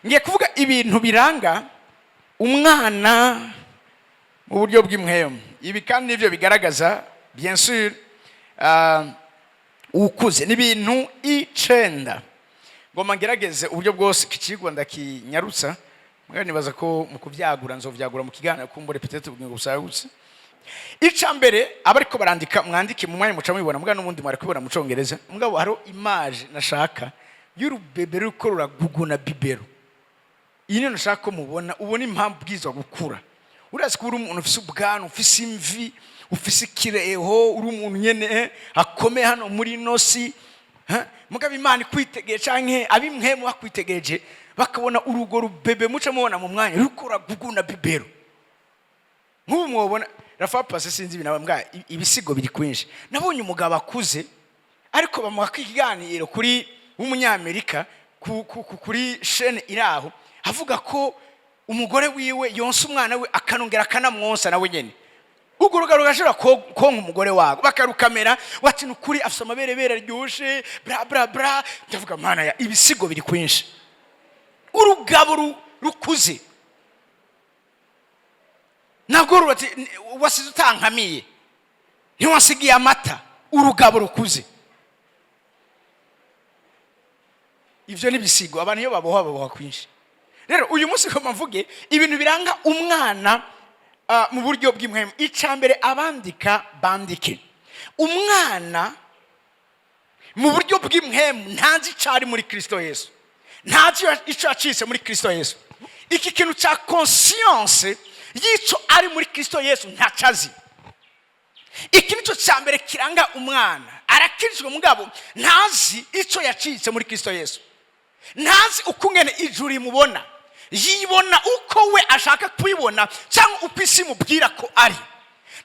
Ngiye kuvuga ibintu biranga umwana mu buryo bw'impwemu. Ibi kandi nibyo bigaragaza, bien sûr, ukuze. Ni ibintu 9. Ngomba ngerageze uburyo bwose iki kigwa ndakinyarutsa. Mugabo nibaza ko mu kuvyagura nzovyagura mu kiganiro, kumbure peut-être ubugingo busagutse. Ica mbere, abariko barandika mwandike mu mwanya muca mubibona, mugabo n'ubundi mwari kubibona mu Congereza. Mugabo hariho image nashaka y'urubebe ruriko ruraguguna biberon. Iyi niyo nashaka ko mubona, ubona impamvu bwiza gukura. Urazi ko uri umuntu ufise ubwanwa, ufise imvi, ufise ikireho, uri umuntu nyene akomeye hano muri ino si, mugabo Imana ikwitegeye canke ab'impwemu bakwitegereje, bakabona urugo rubebe muca mubona mu mwanya ruriko ruraguguna biberon. Nk'ubu mwobona rafa pase, sinzi ibintu mbwa ibisigo biri kwinshi. Nabonye umugabo akuze, ariko bamuha ikiganiro kuri w'umunyamerika kuri chaîne iraho, avuga ko umugore wiwe yonsa umwana we, akanongera akanamwonsa nawe nyene. Urwo rugaro rugashobora konka umugore wawe, bakarukamera wati: "Ni ukuri afise amaberebere aryoshe, bra bra bra." Ndavuga: "Mana ya, ibisigo biri kwinshi." Urugabo rukuze ntabwo rurati wasize utankamiye, ntiwasigiye amata. Urugabo rukuze, ivyo ni ibisigo. Abantu iyo baboha, baboha kwinshi. Rero uyu munsi ngomba mvuge ibintu biranga umwana mu buryo bw'impwemu. Ica mbere, abandika bandike: umwana mu buryo bw'impwemu ntazi icyo ari muri Kristo Yesu, ntazi icyo yacitse muri Kristo Yesu. Iki kintu cya conscience y'icyo ari muri Kristo Yesu ntacyo azi. Iki nicyo cya mbere kiranga umwana. Arakijwe, mugabo ntazi icyo yacitse muri Kristo Yesu, ntazi uko ngene ijuru rimubona. Yibona uko we ashaka kubibona cyangwa uko isi imubwira ko ari.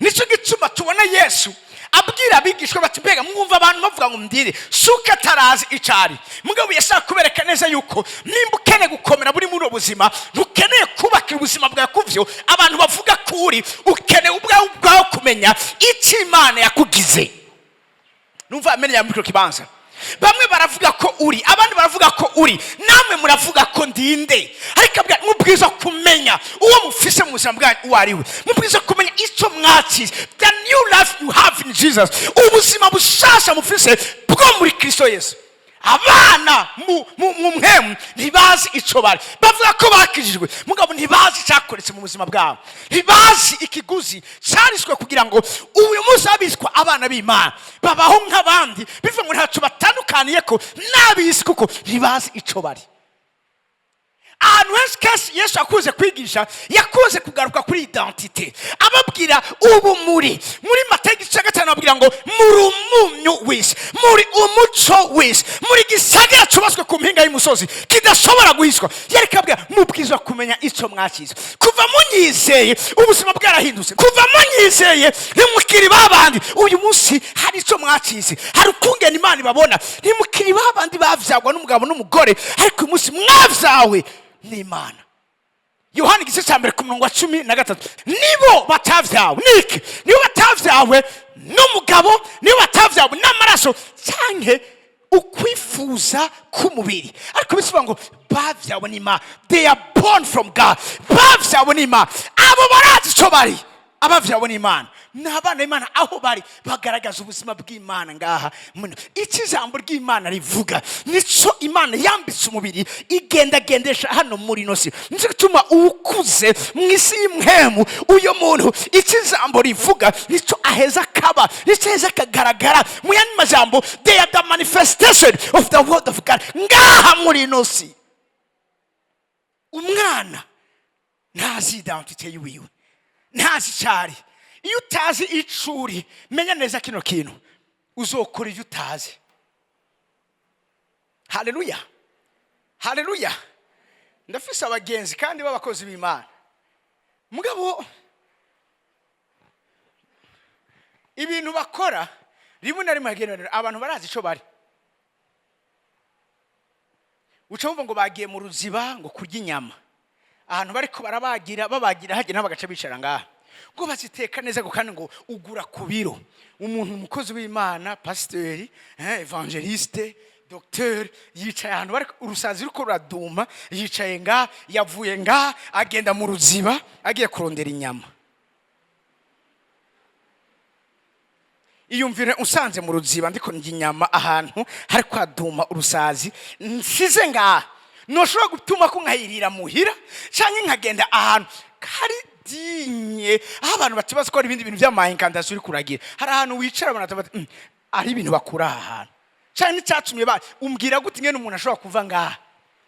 Nicyo gituma tubona Yesu abwira abigishwa bati: "Mbega mwumva abantu bavuga ngo ndire?" Si uko atarazi icyo ari, mugabo yashaka kubereka neza yuko nimba ukeneye gukomera buri muri ubu buzima, ntukeneye kubakira ubuzima bwawe kuvyo abantu bavuga ko uri. Ukeneye ubwawe ubwawe kumenya icyo Imana yakugize. Numva amenya muri icyo kibanza, bamwe baravuga ko uri, abandi baravuga ko uri, namwe muravuga ko ndinde, ariko mubwiza kumenya uwo mufise mu buzima bwanyu uwo ari we. Mubwiza kumenya icyo mwakize, the new life you have in Jesus, ubuzima bushasha mufise bwo muri Kristo Yesu. Abana mu mpwemu ntibazi icyo bari. Bavuga ko bakijijwe, mugabo ntibazi icyakoretse mu buzima bwabo, ntibazi ikiguzi cyariswe kugira ngo uyu munsi abiswa abana b'Imana. Babaho nk'abandi, bivuga ngo ntacyo batandukaniye ko n'ab'isi, kuko ntibazi icyo bari. Ahantu henshi kenshi Yesu yakunze kwigisha, yakunze kugaruka kuri identité, ababwira ubu muri Matayo igice cya 5, ababwira ngo: "Muri umunyu w'isi, muri umuco w'isi, muri gisagara cyubatswe ku mpinga y'umusozi kidashobora guhishwa." Yareka ababwira: "Mubwirizwa kumenya icyo mwakize. Kuva munyizeye, ubuzima bwarahindutse. Kuva munyizeye, ntimukiri babandi. Uyu munsi hari icyo mwakize, hari ukungena Imana ibabona. Ntimukiri babandi bavyagwa n'umugabo n'umugore, ariko uyu munsi mwavyawe n'Imana." Yohani igice cya 1 ku murongo wa 13: "Nibo batavyawe niki? Nibo batavyawe n'umugabo, nibo batavyawe n'amaraso canke ukwifuza k'umubiri," ariko bisobanura ngo bavyawe n'Imana. They are born from God, bavyawe n'Imana. Abo barazi ico bari. Abavyawe n'Imana ni abana b'Imana. Aho bari bagaragaza ubuzima bw'Imana ngaha. Icyo ijambo ry'Imana rivuga nico Imana yambitse umubiri, igendagendesha hano muri ino si. Nicyo gituma uwukuze mu isi y'impwemu, uyo muntu icyo ijambo rivuga nico aheza akaba, nicyo aheza akagaragara. Mu yandi majambo, they are the manifestation of the word of God ngaha muri ino si. Umwana ntazi identité yiwiwe, ntazi icyari. Iyo utazi ico uri, menya neza kino kintu: uzokora ibyo utazi. Haleluya, haleluya! Ndafise abagenzi kandi b'abakozi b'Imana, mugabo ibintu bakora rimwe na rimwe hagenera abantu barazi ico bari. Uca wumva ngo bagiye mu ruziba ngo kurya inyama, ahantu bariko barabagira, babagira hagera nabo bagaca bicara ngaha ngo baziteka neza, ngo kandi ngo ugura ku biro. Umuntu umukozi w'Imana, pasiteri, évangéliste, Docteur yicaye ahantu bari urusazi ruko ruraduma, yicaye nga, yavuye nga, agenda mu ruziba agiye kurondera inyama. Iyumvire unsanze mu ruziba ndiko ndya inyama, ahantu hari kwaduma urusazi, nsize ngaha, ntushobora gutuma ko nkayirira muhira cyangwa nkagenda ahantu hari dinye, aho abantu batibaza ko hari ibindi bintu by'amahinkandasi uri kuragira. Hari ahantu wicara abantu bati ari ibintu bakura aha hantu cyane n'icyatumye ba umbwira gute ingene umuntu ashobora kuva ngaha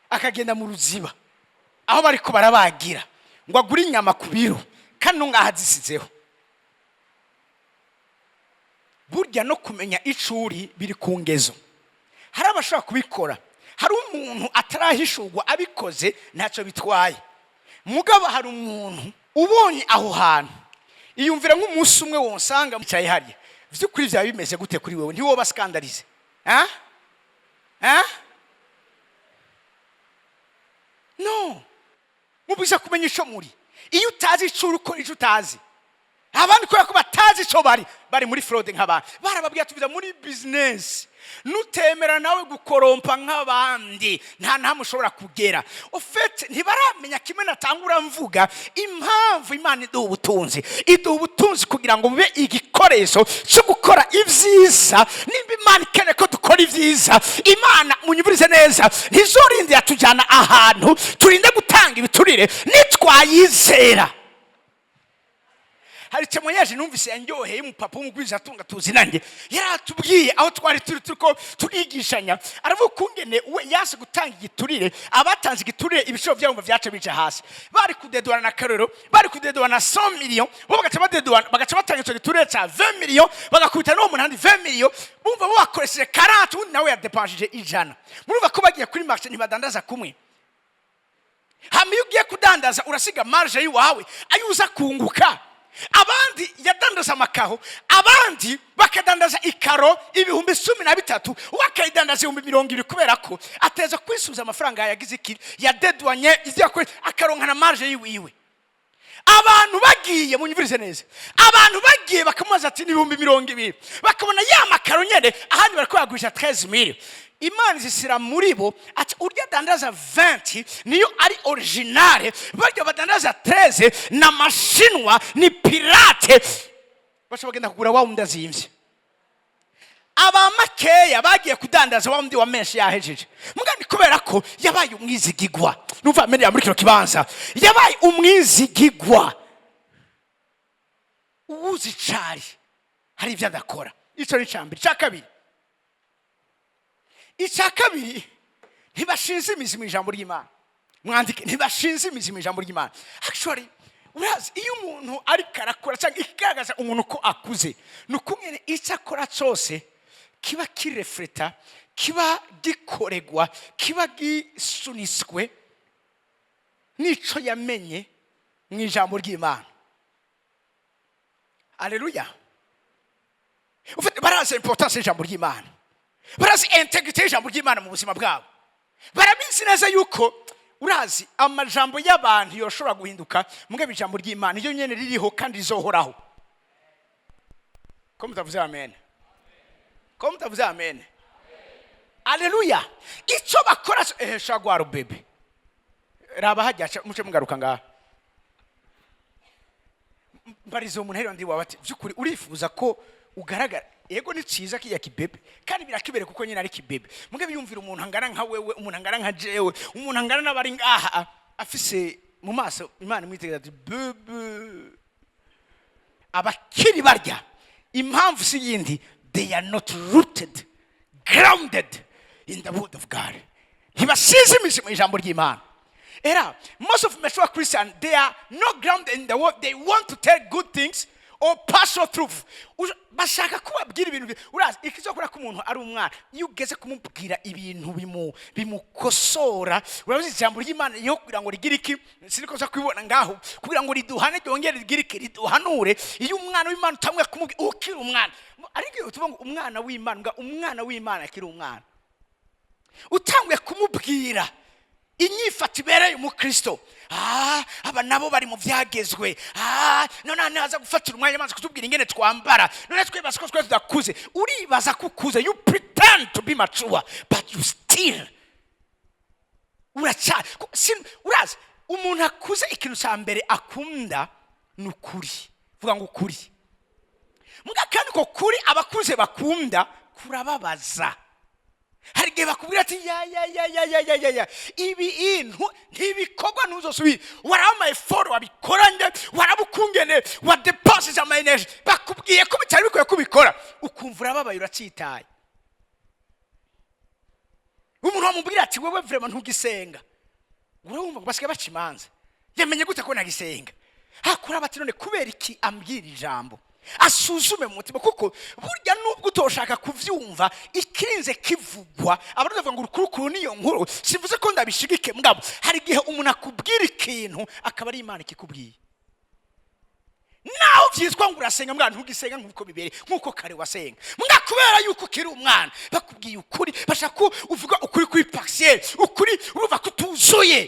akagenda mu ruziba aho bariko barabagira ngo agure inyama ku biro, kandi no ngaha zisizeho. Burya no kumenya icuri biri ku ngezo. Hari abashobora kubikora, hari umuntu atarahishurwa abikoze ntacyo bitwaye. Mugabo hari umuntu ubonye aho hantu, iyumvira nk'umunsi umwe wonsanga wicaye hariya, vy'ukuri vyaba bimeze gute kuri wewe? Ntiwoba scandalize, hein? Hein? No mubwiza kumenya ico muri. Iyo utazi ico uri, ukora ico utazi. Abandi kubera ko batazi ico bari, bari muri fraude. Nk'abantu barababwira tubiza muri business, nutemera nawe gukorompa nk'abandi, nta ntamwe ushobora kugera. Ufite ntibaramenya kimwe natangura mvuga impamvu Imana iduha ubutunzi. Iduha ubutunzi kugira ngo bube igikoresho cyo gukora ibyiza. Nimba Imana ikeneye ko dukora ibyiza, Imana, munyumvirize neza, ntizorinde yatujyana ahantu turinde gutanga ibiturire nitwayizera. Hari témoignage numvise yanyoheye, umupapa w'umugwizatunga tuzi nanjye, yaratubwiye aho twari turi turiko turigishanya, aravuga ukungene we yase gutanga igiturire. Abatanze igiturire ibiciro byabo ngo vyaca bija hasi. Bari kudedwana na karero, bari kudedwana na 100 millions, bo bagaca badedwana, bagaca batanga ico giturire ca 20 millions, bagakubita n'uwo muntu handi 20 millions. Bumva bo bakoresheje 40, ubundi nawe yadepanshije 100. Murumva ko bagiye kuri marché ntibadandaza kumwe. Hama iyo ugiye kudandaza urasiga marge y'iwawe, ayo uza kunguka. Abandi yadandaza amakaho, abandi bakadandaza ikaro 13,000, we akayidandaza 20,000, kubera ko ateza kwisubiza amafaranga yagize iki, yadedwanye ibyo yakoze, akaronka na marge yiwiwe. Abantu bagiye, munyumvirize neza, abantu bagiye bakamubaza ati ni 20,000, bakabona ya makaro nyene ahandi bariko bagurisha 13,000. Imana izisira muri bo ati urya adandaza 20 niyo ari originale, barya badandaza 13 ni amashinwa, ni pirate. Baca bagenda kugura wa wundi azimvye. Aba makeya bagiye kudandaza, wa wundi wa menshi yahejeje. Mugani kubera ko yabaye umwizigigwa, numva amenera muri kino kibanza, yabaye umwizigigwa, uwuzi cari hari ibyo adakora. Icyo ni icya mbere. Icya kabiri, icya kabiri, ntibashinze imizi mu ijambo ry'Imana. Mwandike: ntibashinze imizi mu ijambo ry'Imana. Actually, urazi iyo umuntu ariko arakora, cyangwa ikigaragaza umuntu ko akuze, ni ukungene icyo akora cyose kiba kirefleta, kiba gikoregwa, kiba gisuniswe n'ico yamenye mu ijambo ry'Imana. Aleluya! Ufite barazi importance y'ijambo ry'Imana, barazi intégrité y'ijambo ry'Imana mu buzima bwabo, barabizi neza yuko urazi amajambo y'abantu yoshobora guhinduka, mugabo ijambo ry'Imana iyo nyene ririho kandi rizohoraho. Ko mutavuze amen? Ko mutavuze amen? Aleluya! Icyo bakora, ehe shagwaro bebe, raba hajya muce mugaruka ngaha. Mbariza uwo muntu hariya ndi wawe ati by'ukuri urifuza ko ugaragara? Yego, ni cyiza kijya kibebe kandi birakibere, kuko nyine ari kibebe. Muge biyumvira umuntu angana nka wewe, umuntu angana nka jewe, umuntu angana n'abari ngaha, afise mu maso Imana imwitegereza ati bebe. Abakiri barya, impamvu si yindi, they are not rooted, grounded in the word of God. Ntibasize imizi mu ijambo ry'Imana. Era most of mature Christian, they are not grounded in the word. They want to tell good things or partial truth. Bashaka kubabwira ibintu urazi ikizokora ko umuntu ari umwana, iyo ugeze kumubwira ibintu bimukosora. Urabizi ijambo ry'Imana iyo kugira ngo rigire iki, siniko nza kubibona ngaho, kugira ngo riduhane, ryongere rigire iki, riduhanure. Iyo umwana w'Imana utamwe kumubwira ukiri umwana, ariko iyo tuvuga ngo umwana w'Imana, nga umwana w'Imana akiri umwana, utanguye kumubwira inyifato ibereye umukristo, aba nabo bari mu byagezwe. None naza gufatira umwanya amaze kutubwira ingene twambara, none twibaza ko twe tudakuze. Uribaza ko ukuze? You pretend. Learn to be mature, but you still uracyari urazi umuntu akuze, ikintu cya mbere akunda ni ukuri. Vuga ngo ukuri. Mbwa kandi ko kuri abakuze bakunda kurababaza. Hari igihe bakubwira ati: "Ya ya ya ya ya ya ya ya, ibi intu ntibikorwa, ntuzosubire. Waraba effort wabikoranye, waraba ukungene wadepensije ama énergie, bakubwiye ko bitari bikwiye kubikora," ukumva urababaye, uracyitaye. Umuntu wamubwira ati: "Wewe vraiment ntugisenga," urumva ngo basigaye baca imanza. Yamenye gute ko nagisenga? Hakura bati: "None kubera iki ambwira ijambo?" Asuzume mu mutima, kuko burya nubwo utoshaka kuvyumva, ikirinze kivugwa. Abantu bavuga ngo urukurukuru niyo nkuru. Sivuze ko ndabishigike, mugabo hari igihe umuntu akubwira ikintu akaba ari Imana ikikubwiye, naho vyitwa ngo urasenga, mbwa ntugisenga nk'uko bibereye, nk'uko kare wasenga. Mbwa kubera yuko ukiri umwana, bakubwiye ukuri, bashaka ko uvuga ukuri kuri partiel, ukuri urumva ko utuzuye,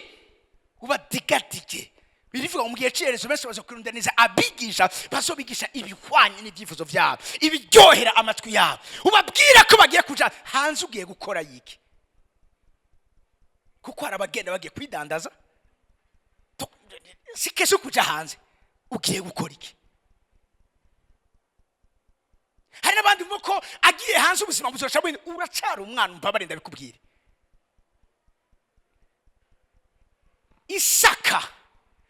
uba digadige. Birivuga ngo mu gihe c'iherezo benshi baza kwirundaniza abigisha bazobigisha ibihwanye n'ibyifuzo vyabo, ibiryohera amatwi yabo. Ubabwira ko bagiye kuja hanze, ugiye gukora yiki? Kuko hari abagenda bagiye kwidandaza. Si kese kuja hanze, ugiye gukora iki? Hari n'abandi bumva ko agiye hanze ubuzima buzoca buhinduka. Uracara umwana, umbabare ndabikubwire. Isaka,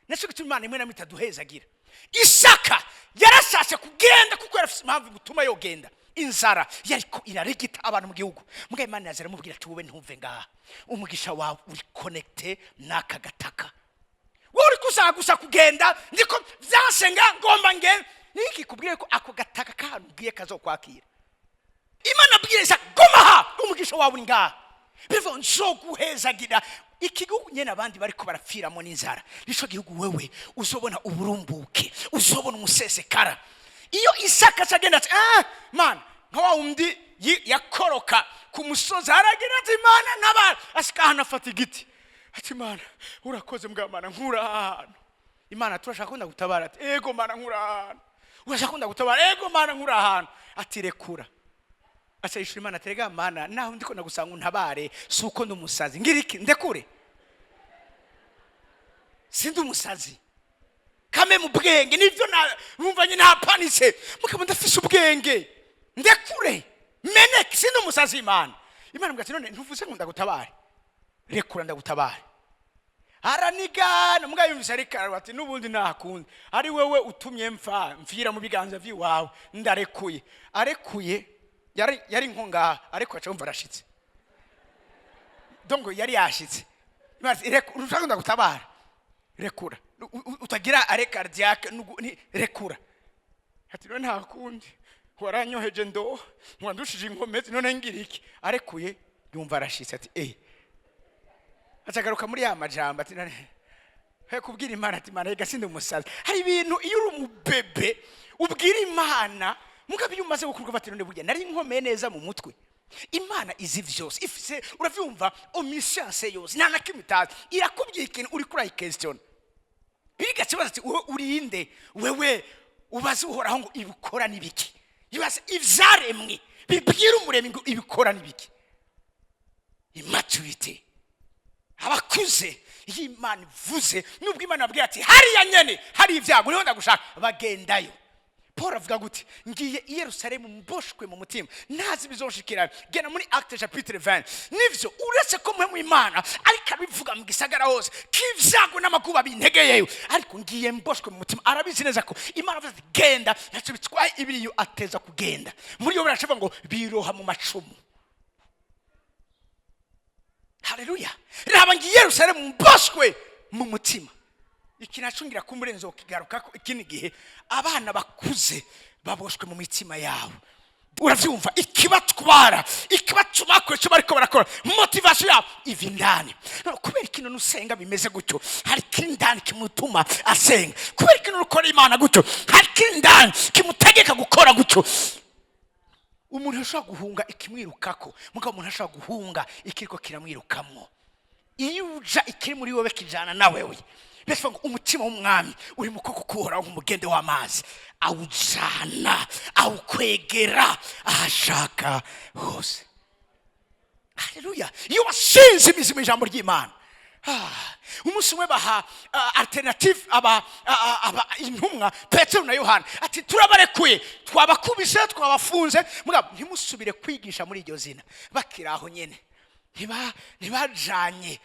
nacyo gituma Imana imwe namwe itaduhezagira. Isaka yarashatse kugenda kuko yarafise impamvu imutuma yogenda. Inzara yariko irarigita abantu mu gihugu. Mbwa Imana yaza iramubwira ati: "Wowe ntuve ngaha, umugisha wawe uri connecté n'aka gataka. Wowe uri gushaka gusa kugenda, ndiko vyansenga ngomba ngende niki kubwire ko ako gataka kahantu ugiye kazokwakira." Imana abwira Isaka: "Guma aha, umugisha wawe uri ngaha." Bivuga nzoguhezagira iki gihugu nyene abandi bariko barapfiramo n'inzara, nico gihugu wewe uzobona uburumbuke, uzobona umusesekara. Iyo Isaka aca agenda ati: "Ah mana," nka wa wundi yakoroka ku musozi, aragira ati: "Mana ntabara." Ashika ahantu afata igiti ati: "Mana urakoze, mbwa Mana nkura ahantu." Imana: "Turashaka ko ndagutabara?" Ati: "Ego Mana, nkura ahantu." "Urashaka ko ndagutabara?" "Ego Mana, nkura ahantu." Ati: "Rekura." Aca yishura Imana ati: "Rega Mana, naho ndiko ndagusanga untabare, si uko ndi umusazi. Ngira iki? Ndekure, sindi umusazi kame mu bwenge nivyo numva nyine napanitse, mukaba ndafise ubwenge. Ndekure meneke, sindi umusazi." Imana imbwira ati: "None ntuvuze ngo ndagutabare? Rekura ndagutabare." Aranigana, mugabo yumvise ariko ati: "N'ubundi ntakundi, ari wewe utumye mfa, mfira mu biganza vy'iwawe, ndarekuye." Arekuye, yari nko ngaha, ariko aca yumva arashitse. Donc yari yashitse. Imana ati: "Rekura, ushaka ndagutabara, rekura. Utagira arrêt cardiaque, rekura." Ati: "None nta kundi, waranyoheje ndo wandushije inkomezi, none ngira iki?" Arekuye yumva arashitse, ati: "Eh." Acagaruka muri ya majambo ati: "None he kubwira Imana," ati: "Imana rega sindi umusazi." Hari ibintu iyo uri umubebe ubwira Imana, mugabo iyo umaze gukurwa bati: "None burya nari nkomeye neza mu mutwe?" Imana izi vyose, ifise, uravyumva, omniscience yose, nta na kimwe itazi. Irakubwiye ikintu, uriko urayiquestionna. Biriga kibazo ati: "Wowe urinde wewe ubaze Uhoraho ngo ibikora n'ibiki?" Ibaze ivyaremwe bibwira Umuremyi ngo ibikora n'ibiki. Immaturité, abakuze, iyo Imana ivuze, nubwo Imana yabwiye ati: "Hariya nyene hari ibyago, niho ndagushaka," bagendayo. Paul avuga gute? "Ngiye i Yerusalemu mboshwe mu mutima, ntazi ibizoshikira." Genda muri Acte chapitre 20. Nivyo, uretse ko mwe mu Imana ariko abivuga mu gisagara hose k'ivyago n'amakuba bintegeyeyo, ariko ngiye mboshwe mu mutima. Arabizi neza ko Imana avuze ati: "Genda, ntacyo bitwaye ibiriyo," ateza kugenda. Muri yo baracavuga ngo biroha mu macumu. Haleluya! Raba, ngiye Yerusalemu mboshwe mu mutima. Iki naco ngira kumurenzo kigarukako ikindi gihe. Abana bakuze baboshwe mu mitima yabo, uravyumva, ikibatwara, ikibatuma bakora icyo bariko barakora, motivation yabo iva indani. No, kubera ikintu nusenga bimeze gutyo, hari ikindi kimutuma asenga. Kubera ikintu ukora Imana gutyo, hari ikindi kimutegeka gukora gutyo. Umuntu ashobora guhunga ikimwirukako, mugabo umuntu ashobora guhunga ikiriko kiramwirukamwo. Iyo uja ikiri muri wowe kijana na wewe. Mbese ngo umutima w'umwami uri mu kuboko k'Uhoraho nk'umugende w'amazi, awujana, awukwegera ahashaka hose. Haleluya! Iyo washinze imizi mu ijambo ry'Imana. Umunsi umwe baha alternative aba intumwa Petero na Yohana, ati: "Turabarekuye, twabakubise, twabafunze, mugabo ntimusubire kwigisha muri iryo zina." Bakiri aho nyene, ntibajanye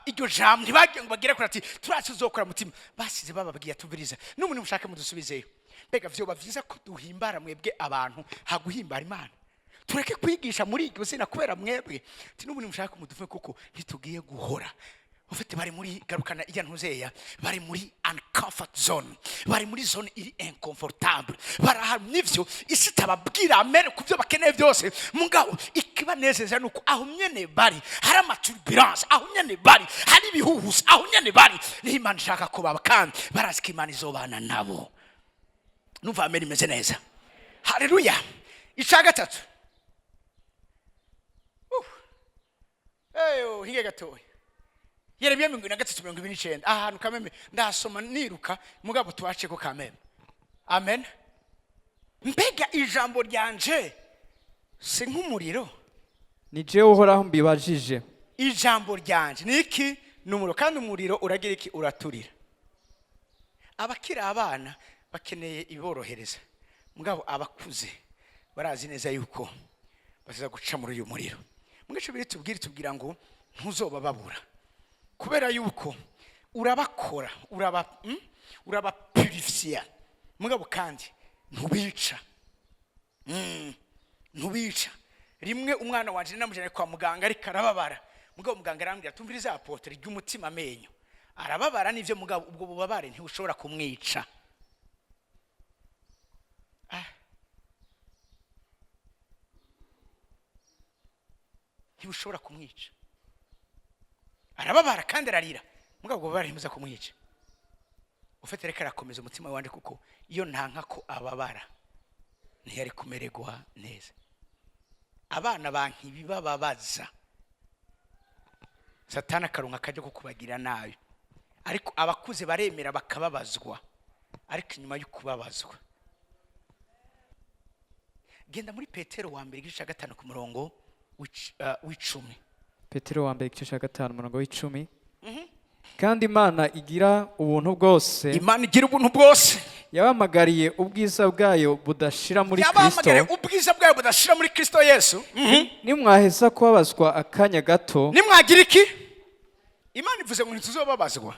iryo jambo, ntibagiye ngo bagere kure ati: "Turazi uzokora mutima." Basize bababwiye: "Atubiriza n'umuntu mushake mudusubizeyo. Mbega vyoba vyiza ko duhimbara mwebwe abantu haguhimbara Imana? Tureke kwigisha muri iryo zina kubera mwebwe." Ati: "N'ubundi mushaka muduve, kuko ntitugiye guhora." Ufite bari muri garukana ijya ntuzeya, bari muri uncomfort zone, bari muri zone iri inconfortable, bari ahantu n'ivyo isi itababwira amen ku byo bakeneye byose. Mugabo ikibanezeza ni uko aho nyene bari hari ama turbulence, aho nyene bari hari ibihuhusi, aho nyene bari niho Imana ishaka ko baba, kandi barazi ko Imana izobana nabo. Numva amen imeze neza. Haleluya! Ica gatatu. Eyo hinge gatoya, Yeremiya 43 29. Aha hantu kameme ndahasoma niruka, mugabo tubace ko kameme. Amen. Mbega ijambo ryanje si nk'umuriro? Ni jewe Uhoraho mbibajije. Ijambo ryanje ni iki? Ni umuriro. Kandi umuriro uragira iki? Uraturira. Abakiri abana bakeneye ibiborohereza, mugabo abakuze barazi neza yuko baza guca muri uyu muriro. Mu gice biri tubwira ngo ntuzoba babura, kubera yuko urabakora, urabapurifiya, mugabo kandi ntubica. Ntubica. Rimwe umwana wanje namujyanye kwa muganga, ariko arababara, mugabo muganga arambwira: "Tumviriza apôtre, ry'umutima amenyo arababara nivyo, mugabo ubwo bubabare ntibushobora kumwica." Ah. Ntibushobora kumwica. Arababara kandi ararira, mugabo ubwo bubabare ntibuza kumwica. Ufite reka arakomeza umutima wanje, kuko iyo ntanka ko ababara ntiyari kumererwa neza. Abana banka ibibababaza, Satani akaronka akajya ko kubagira nabi, ariko abakuze baremera bakababazwa. Ariko inyuma yo kubabazwa, genda muri Petero wa mbere, igice cya 5, ku murongo w'10. Petero wa mbere, igice cya 5, umurongo w'10. Kandi Imana igira ubuntu bwose, Imana igira ubuntu bwose, yabahamagariye ubwiza bwayo budashira muri Kristo. Yabahamagariye ubwiza bwayo budashira muri Kristo Yesu. Nimwaheza kubabazwa akanya gato. Nimwagira iki? Imana ivuze ngo ntituzobabazwa.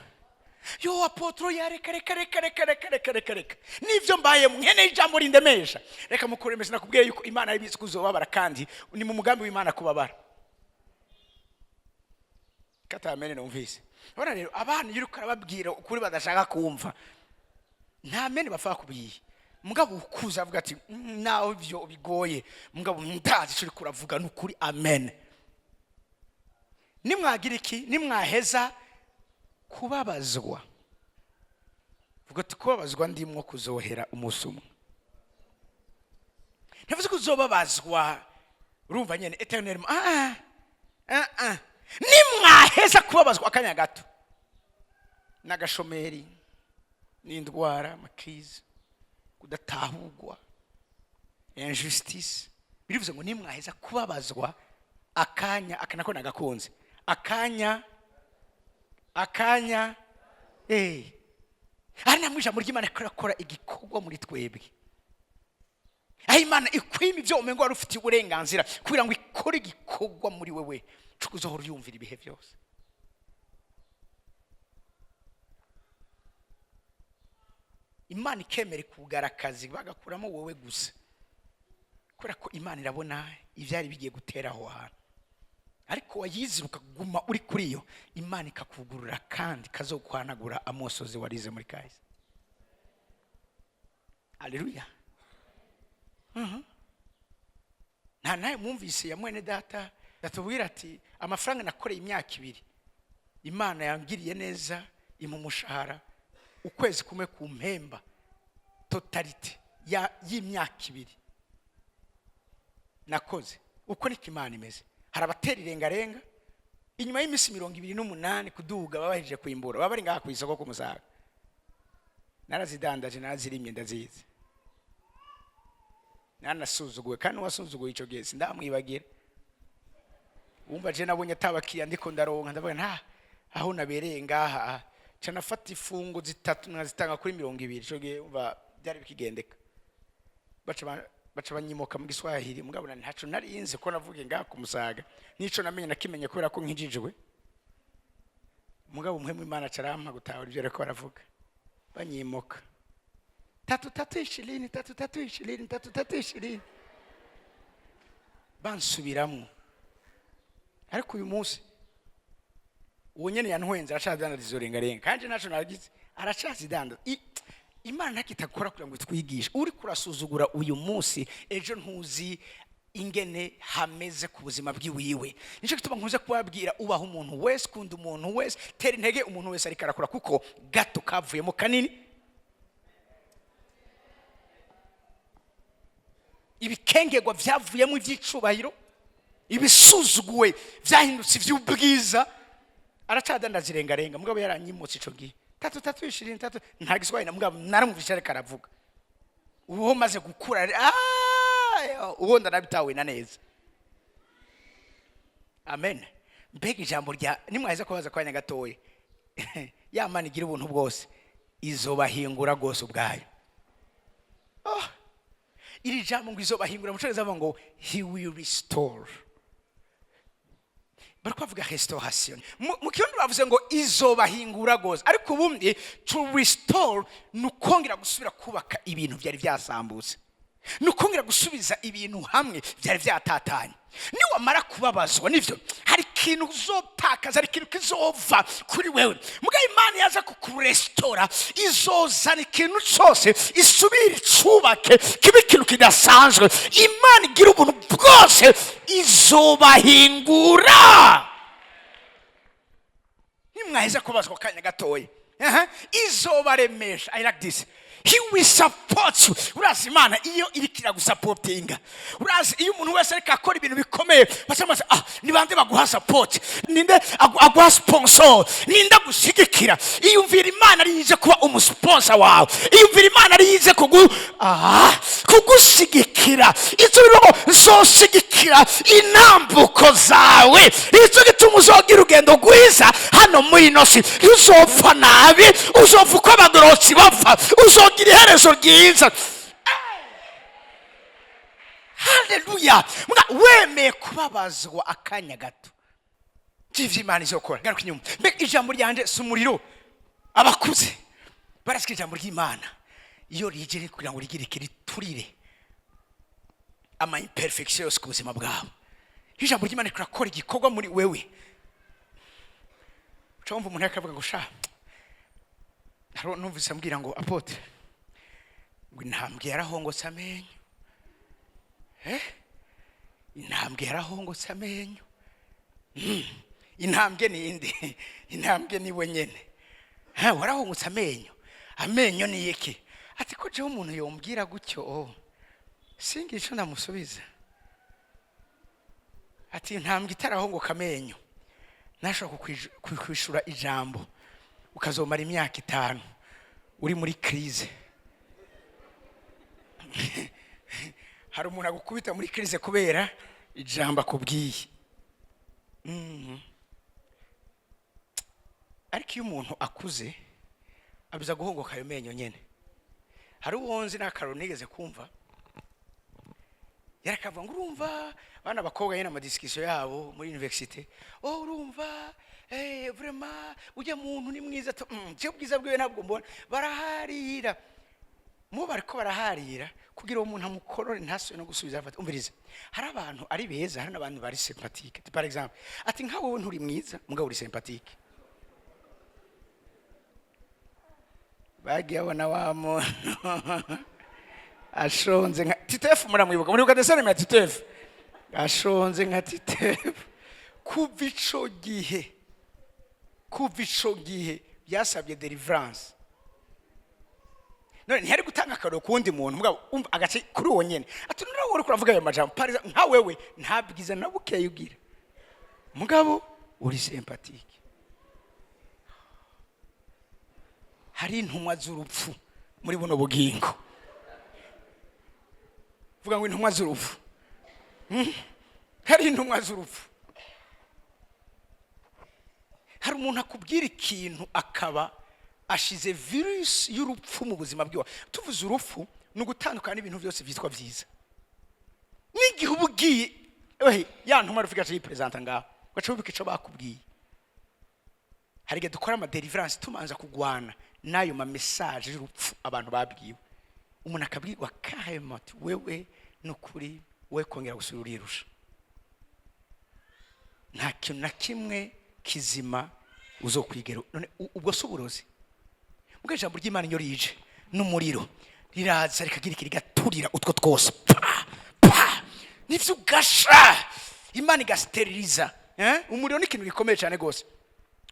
Yo apôtre, ya reka, reka, reka, reka, reka, reka, reka, reka, nivyo mbaye nkeneye ijambo rindemesha. Reka mukuremesha, nakubwiye yuko Imana ibizi kuzobabara, kandi ni mu mugambi w'Imana kubabara. Katamene numvise. Urabona rero, abana iyo uriko urababwira ukuri badashaka kumva, nta mene bapfa bakubwiye. Mugabo ukuza avuga ati: "Nawe ibyo bigoye, mugabo ndazi icyo uriko uravuga ni ukuri." Amen. Nimwagira iki? Nimwaheza kubabazwa. Vuga ati: "Kubabazwa ndimwo kuzohera umunsi umwe." Ntivuze ko uzobabazwa, urumva nyene éternellement. Ah ah ah, nimwaheza kubabazwa akanya gato, n'agashomeri, n'indwara, ama crises, kudatahurwa, injustice, birivuze ngo nimwaheza kubabazwa akanya aka, nako nagakunze, akanya ari namwe ijambo ry'Imana rikora igikorwa muri twebwe, aho Imana ikwima ibyo umengo wari ufitiye uburenganzira kugira ngo ikore igikorwa muri wewe cyo kuzohora uyumvira ibihe byose. Imana ikemera ikugara akazi, bagakuramo wowe gusa, kubera ko Imana irabona ibyari bigiye gutera aho hantu. Ariko wayizira ukaguma uri kuri yo, Imana ikakugurura kandi ikazoguhanagura amosozi warize muri kahise. Aleluya! Nta nawe mwumvise ya mwene data yatubwira ati: "Amafaranga nakoreye imyaka 2, Imana yangiriye neza impa umushahara ukwezi kumwe ku mpemba totalité y'imyaka 2 nakoze." Uko niko Imana imeze. Hari abatera irengarenga, inyuma y'iminsi 28 kuduga baba bahejeje kwimbura, baba bari ngaha ku isoko ku Musaga. Narazidandaje, narazirimye, ndazizi, nanasuzuguwe, kandi uwasuzuguye icyo gihe sindamwibagira. Wumva je nabonye atabakiriya ndiko ndaronka, ndavuga nta aho nabereye ngaha, ca nafata ifungo zitatu nkazitanga kuri 20. Ico gihe umva byari bikigendeka, baca banyimoka mu Giswahili. Mugabo ntaco narinzi ko navuge ngaha ku Musaga, nico namenye nakimenye kubera ko nkijijwe. Mugabo umuhemu Imana acarampa gutahura ibyo ariko baravuga. Banyimoka tatu tatu ishirini, tatu tatu ishirini, tatu tatu ishirini, bansubiramwo. Ariko uyu munsi uwo nyene yantwenze aracadandaza izo rengarenga, kandi ntaco nagize, aracazidandaza. Imana ntakitakora kugira ngo itwigishe. Uri kurasuzugura uyu munsi, ejo ntuzi ingene hameze ku buzima bwiwiwe. Nicyo gituma nkunze kubabwira: ubaha umuntu wese, kunda umuntu wese, tera intege umuntu wese ariko arakora, kuko gato kavuyemo kanini. Ibikengerwa byavuyemo iby'icubahiro, ibisuzuguwe byahindutse iby'ubwiza. Aracadandaza irengarenga, mugabo yaranyimutse ico gihe tatu tatu ishirini tatu. Nta Giswahili na mugabo naramwumvise ariko aravuga. Uwo maze gukura, uwo ndanabitawe na neza. Amen. Mbega ijambo rya nimwaheza kubaza kwanya gatoya! Ya Mana igira ubuntu bwose izobahingura rwose ubwayo. Oh. Iri jambo ngo izobahingura, mu Cyongereza bavuga ngo "He will restore". Bari kubavuga restauration. Mu Kirundi bavuze ngo izobahingura rwose, ariko ubundi to restore ni ukongera gusubira kubaka ibintu byari byasambutse, ni ukongera gusubiza ibintu hamwe byari byatatanye. Niwamara kubabazwa nivyo, hari ikintu uzotakaza, hari ikintu kizova kuri wewe. Mugabo Imana yaza kukurestora, izozana ikintu cyose isubire icubake kibe ikintu kidasanzwe. Imana igira ubuntu bwose izobahingura. Nimwaheza kubazwa akanya gatoya, aha, izobaremesha. I like this: He will support you. Urazi Imana iyo iriko iragusapotinga, urazi iyo umuntu wese ariko akora ibintu bikomeye baca: "Ah, ni bande baguha support? Ninde aguha sponsor? Ninde agushigikira?" Iyumvira Imana ari yize kuba umusponsor wawe, iyumvira Imana ari yize kugushigikira. Icyo bivuga ngo nzoshigikira intambuko zawe. Icyo gituma uzogira urugendo rwiza hano muri ino si, ntuzopfa nabi, uzopfa uko abagororotsi bapfa, uzogira iherezo ryiza. Haleluya! Wemeye kubabazwa akanya gato by'ivyo Imana izokora. Garuka inyuma. Mbega ijambo ryanje si umuriro! Abakuze barasika ijambo ry'Imana iyo rije kugira ngo rigire riturire ama imperfection yose ku buzima bwawe. Iyo ijambo ry'Imana rirakora igikorwa muri wewe, uca wumva umuntu akavuga ngo sha, hari numvise ambwira ngo: "Apôtre, ngo intambwe yarahongotse amenyo, intambwe yarahongotse amenyo." Intambwe ni inde? Intambwe ni we nyene. Ha, warahongotse amenyo. Amenyo ni iki? Ati ko jewe umuntu yombwira gutyo, oh, singira ico ndamusubiza. Ati intambwe itarahongoka amenyo nashobora kukwishura ijambo ukazomara imyaka 5 uri muri crise. Hari umuntu agukubita muri crise kubera ijambo akubwiye. Ariko iyo umuntu akuze abiza guhongoka ayo menyo nyene. Hari uwo nzi n'akaroro nigeze kumva, yarakavuga ngo urumva bana bakobwa nyine amadiscussion yabo muri université: "Oh, urumva, vraiment ujya muntu ni mwiza." Jewe ubwiza bwiwe ntabwo mbona. Baraharira mu bariko baraharira kugira uwo muntu amukorore, ntasubire no gusubiza. Afata, umviriza, hari abantu ari beza, hari n'abantu bari sympathique. Par exemple, ati nka wowe nturi mwiza, mugabo uri sympathique. Bagiye abona wa muntu ashonze nka Titefu. Muramwibuka, muribuka dessin ya Titefu ashonze nka Titefu. Kuva ico gihe byasabye deliverance. None ntiyari gutanga akaroro ku wundi muntu, mugabo umva agace kuri uwo nyene, ati none wowe uriko uravuga ayo majambo, par exemple, nka wewe nta bwiza na bukeya ugira, mugabo uri sympathique. Hari intumwa z'urupfu muri buno bugingo. Vuga ngo intumwa z'urupfu. Hari intumwa z'urupfu. Hari umuntu akubwira ikintu akaba ashize virusi y'urupfu mu buzima bwiwe. Tuvuze urupfu, ni ugutandukana n'ibintu byose byitwa byiza. N'igihe uba ugiye, ehe, ya ntumwa ruvuga aca yiperezanta ngaho, ugaca wibuka ico bakubwiye. Hari igihe dukora ama deliverance tumanza kugwana n'ayo ma message y'urupfu abantu babwiwe. Umuntu akabwirwa carrément ati: "Wewe nukuri we kongera gusubira urirusha, nta kintu na kimwe kizima uzokwigera." None ubwo si uburozi? Ubwo ijambo ry'Imana iyo rije n'umuriro, riraza rikagira iki? Rigaturira utwo twose, pa pa, nivyo ugasha, Imana igasteriliza, eh? Umuriro ni ikintu gikomeye cyane rwose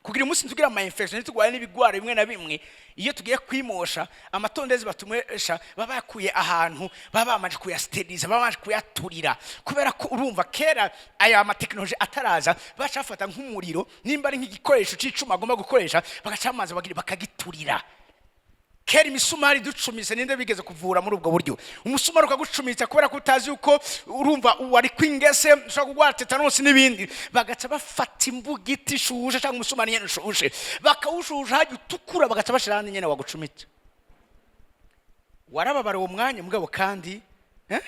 kugira umunsi tugira ama infection, turwaye n'ibigwara bimwe na bimwe. Iyo tugiye kwimosha, amatondezi batumesha baba bayakuye ahantu baba bamaze kuyasteriliza, baba bamaze kuyaturira, kubera ko urumva kera aya matekinoloji ataraza, baca bafata nk'umuriro, nimba ari nk'igikoresho c'icuma agomba gukoresha, bagaca amazi bagira bakagiturira. Kera imisumari ducumise, ninde bigeze kuvura muri ubwo buryo? Umusumari ukagucumitsa kubera ko utazi yuko urumva wari kwingese, ushobora kurwara tetanusi n'ibindi, bagaca bafata imbugiti ishushe cyangwa umusumari nyene ushushe, bakawushusha hajya utukura, bagaca bashira ahandi nyene wagucumita. Warababara uwo mwanya, mugabo kandi, eh?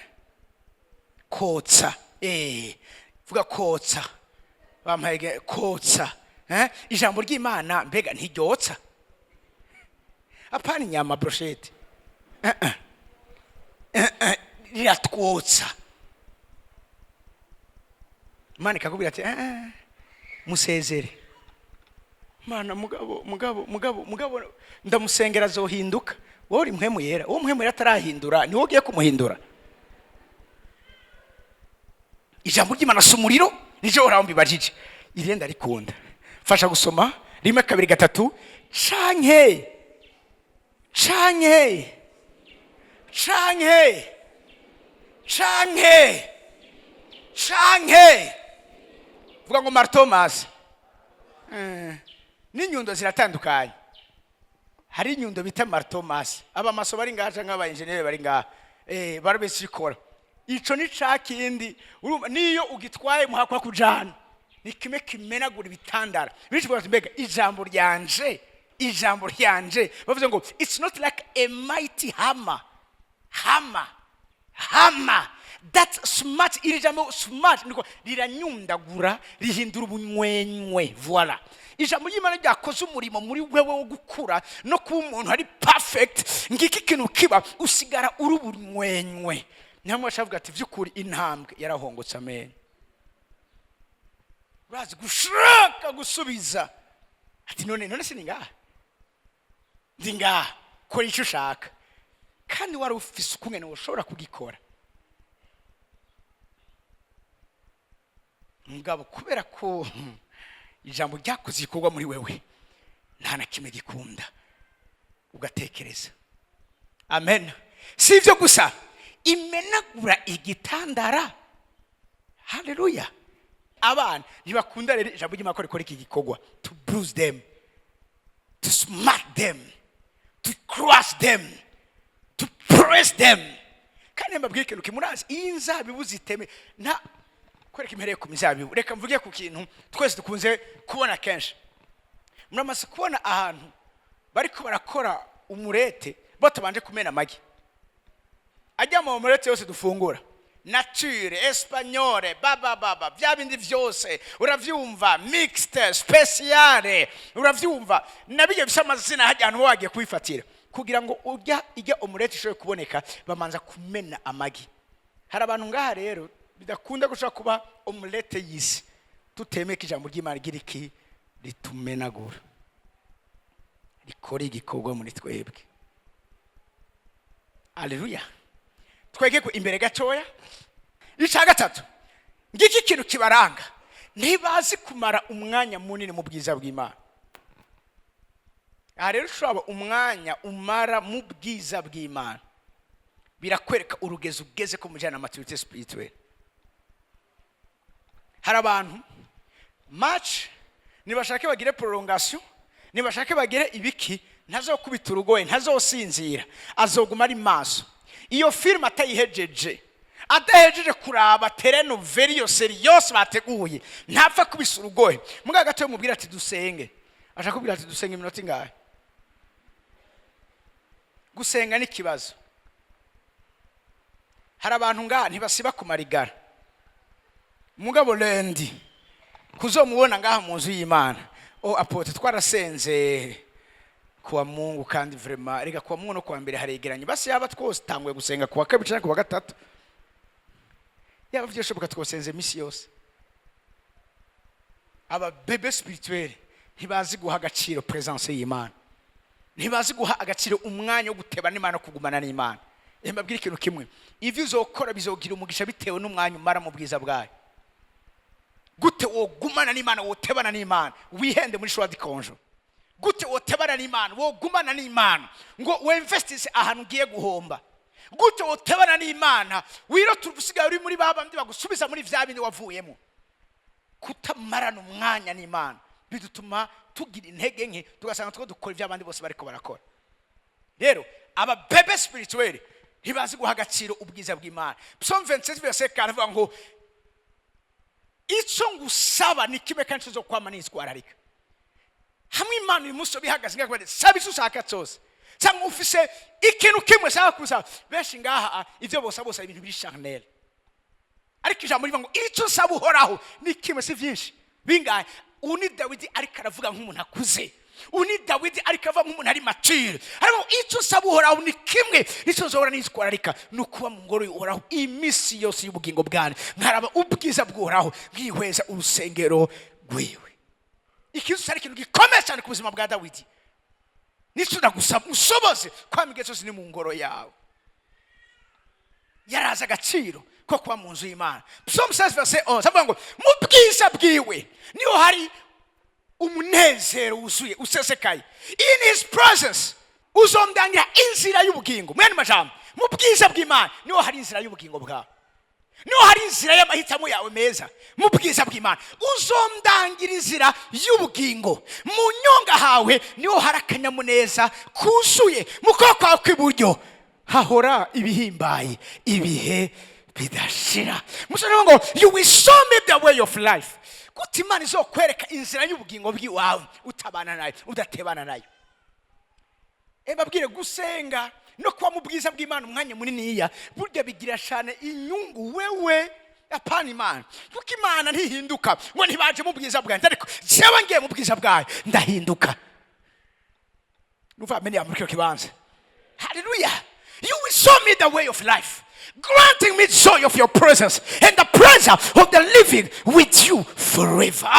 Kotsa, vuga kotsa, bampaye kotsa, eh? Ijambo ry'Imana mbega ntiryotsa? Apana inyama, brochette. Riratwotsa. Imana ikakubwira ati: "Eh, musezere." Mana, mugabo, mugabo, mugabo, mugabo, ndamusengera azohinduka. Wowe uri mpwemu yera, uwo mpwemu yera atarahindura, niwo ugiye kumuhindura? Ijambo ry'Imana si umuriro? Nicyo uhoraho mbibajije. Iriya ndarikunda. Fasha gusoma: rimwe, kabiri, gatatu. Canke, canke, canke, canke, canke, vuga ngo marteau masse. N'inyundo ziratandukanye. Hari inyundo bita marteau masse. Abamaso bari ngaha canke aba engineer bari ngaha, barabikora. Ico ni ca kindi urumva niyo ugitwaye muhakwa kujana, ni kimwe kimenagura ibitandara. Bityo bati: "Mbega ijambo ryanje, ijambo ryanje?" Bavuze ngo it's not like a mighty hammer, hammer, hammer that smart. Iri jambo smart niko riranyundagura, rihindura ubunywenywe. Voilà, ijambo ry'Imana ryakoze umurimo muri wewe wo gukura no kuba umuntu ari perfect. Ngiki ikintu kiba, usigara uri ubunywenywe. Nyamara ashavuga ati: "By'ukuri intambwe yarahongotse amenyo." Urazi gushaka gusubiza ati: "None, none si ni ngaha, ndi ngaha, kora icyo ushaka." Kandi wari ufise ukungene ushobora kugikora, mugabo kubera ko ijambo ryakoze igikorwa muri wewe, nta na kimwe gikunda ugatekereza. Amen. Si ibyo gusa, imenagura igitandara. Haleluya! Abana ntibakunda rero ijambo ry'Imana ko rikora iki gikorwa, to bruise them, to smack them, to crush them, to press them. Kandi mbabwire ikintu kimurazi: iyi nzabibu ziteme nta kwereka impereye ku mizabibu. Reka mvuge ku kintu twese dukunze kubona kenshi. Muramaze kubona ahantu bariko barakora umurete batabanje kumena amagi? Ajya mu murete yose dufungura, nature, espagnole, baba baba, bya bindi vyose uravyumva, mixte, spéciale, uravyumva, nabijya bifise amazina. Hajya ahantu wagiye kubifatira kugira ngo urya ijya umurete ishobore kuboneka, bamanza kumena amagi. Hari abantu ngaha rero bidakunda gushobora kuba omelette y'isi tutemeka ijambo ry'Imana rigira iki? Ritumenagura, rikora igikorwa muri twebwe. Aleluya! Twege ku imbere gatoya. Icya gatatu, ngiki ikintu kibaranga: ntibazi kumara umwanya munini mu bwiza bw'Imana. Aha rero ushobora umwanya umara mu bwiza bw'Imana birakwereka urugezo ugeze ko mujyana na maturité spirituelle. Hari abantu match nibashake bagire prolongation, nibashake bagire ibiki, ntazokubita urugoye, ntazosinzira, azoguma ari maso iyo filime atayihejeje. Adahejeje kuraba telenovela iyo série yose bateguye, ntapfa kubisa urugohe. Mugabo gato mubwira ati "Dusenge", aja kubwira ati "Dusenge iminota ingahe?" Gusenga ni ikibazo. Hari abantu ngaha ntibasiba kumarigara, mugabo lundi kuzomubona ngaha mu nzu y'Imana: "Oh apôtre, twarasenze kuwa Mungu." Kandi vraiment reka, kuwa Mungu no kuwa mbere haregeranye. Basi yaba twose tanguye gusenga kuwa kabiri cyangwa kuwa gatatu, yaba byashoboka twosenze misi yose. Aba bébés spirituels ntibazi guha agaciro présence y'Imana, ntibazi guha agaciro umwanya wo guteba n'Imana no kugumana n'Imana. Mbabwire ikintu kimwe: ivyo uzokora bizogira umugisha bitewe n'umwanya umara mu bwiza bwayo. Gute wogumana n'Imana, wotebana n'Imana, wihende muri choix de congé? Gute wotebana n'Imana, wogumana n'Imana ngo weinvestisse ahantu ugiye guhomba? Gute wotebana n'Imana wirota usigaye uri muri ba bandi bagusubiza muri vya bindi wavuyemo? Kutamarana umwanya n'Imana bidutuma tugira intege nke, tugasanga two dukora ibyo abandi bose bariko barakora. Rero aba bébés spirituels ntibazi guha agaciro ubwiza bw'Imana. Psalm 27 verset 4 avuga ngo: "Icyo ngusaba ni kimwe, kandi cyo kwama nitwararika." Hamwe Imana uyu munsi bihagaze ngaho, saba icyo ushaka cyose, cyangwa ufise ikintu kimwe ushaka kusaba. Benshi ngaha ibyo bose bose ibintu biri charnel, ariko ijambo rivuga ngo: "Icyo usaba Uhoraho ni kimwe", si byinshi bingahe. Ubu ni Dawidi ariko aravuga nk'umuntu akuze, ubu ni Dawidi ariko avuga nk'umuntu ari mature. Ariko icyo usaba Uhoraho ni kimwe, nicyo nzohora nitwararika, ni ukuba mu ngoro y'Uhoraho iminsi yose y'ubugingo bwanjye, nkaraba ubwiza bw'Uhoraho, nkihweza urusengero rwiwe. Ikintu cyari ikintu gikomeye cyane ku buzima bwa Dawidi: nicyo ndagusaba, ushoboze kwama igihe cyose ni mu ngoro yawe. Yarazi agaciro ko kuba mu nzu y'Imana. Psalm 16 verset 11 avuga ngo: "Mu bwiza bwiwe niho hari umunezero wuzuye usesekaye." In his presence uzondangira inzira y'ubugingo. Mwene majambo, mu bwiza bw'Imana niho hari inzira y'ubugingo bwawe, niho hari inzira y'amahitamo yawe meza. Mu bwiza bw'Imana uzondangira inzira y'ubugingo, mu nyonga hawe niho hari akanyamuneza kuzuye, mu kuboko kwawe kw'iburyo hahora ibihimbaye ibihe bidashira. Musore ngo: "You will show me the way of life." Gute Imana izokwereka inzira y'ubugingo bw'iwawe utabana nayo, udatebana nayo? Babwire, gusenga no kuba mu bwiza bw'Imana umwanya muniniya burya bigira cyane inyungu wewe, apana Imana, kuko Imana ntihinduka ngo ntibaje mu bwiza bwanjye, ariko jewe ngiye mu bwiza bwayo ndahinduka. Nuva amene muri kino kibanza. Haleluya! "You will show me the way of life, granting me joy of your presence and the pleasure of the living with you forever."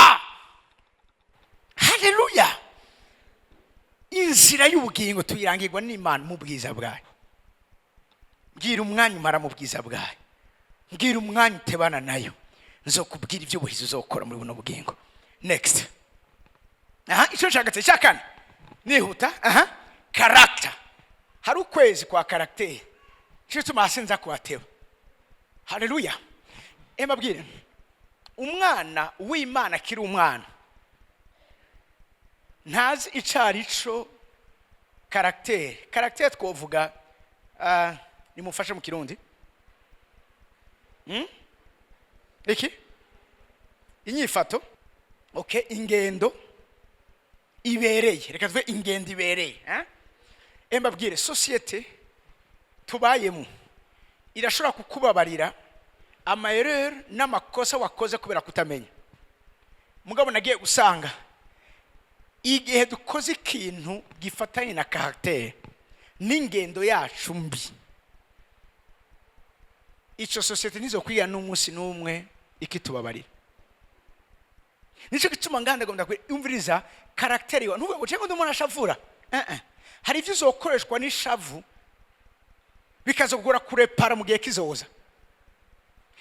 Haleluya! Inzira y'ubugingo tuyirangirwa n'Imana mu bwiza bwayo. Mbwira umwanya umara mu bwiza bwayo, mbwira umwanya utebana nayo, nzokubwira ibyo ubuhizi uzokora muri buno bugingo. Next. Aha, icyo nshaka cya kane, nihuta. Aha, caractère. Hari ukwezi kwa caractère, cyo gituma hasi nza kuhateba. Haleluya! Mbabwire, umwana w'Imana akiri umwana ntazi icyo ari cyo caractère. Caractère twovuga, nimufashe mu Kirundi. Iki inyifato, okay, ingendo ibereye, reka tuve ingendo ibereye, eh? Mbabwire, société tubayemo irashobora kukubabarira ama erreurs n'amakosa wakoze kubera kutamenya. Mugabo nagiye gusanga igihe dukoze ikintu gifatanye na caractère n'ingendo yacu mbi, icyo société ntizokwiga n'umunsi n'umwe ikitubabarira. Nicyo gituma nganda ngomba kumviriza caractère yawe. Ntuvuge ngo cyangwa undi umuntu ashavura. Hari ibyo uzokoreshwa n'ishavu bikazogora kurepara mu gihe kizoza.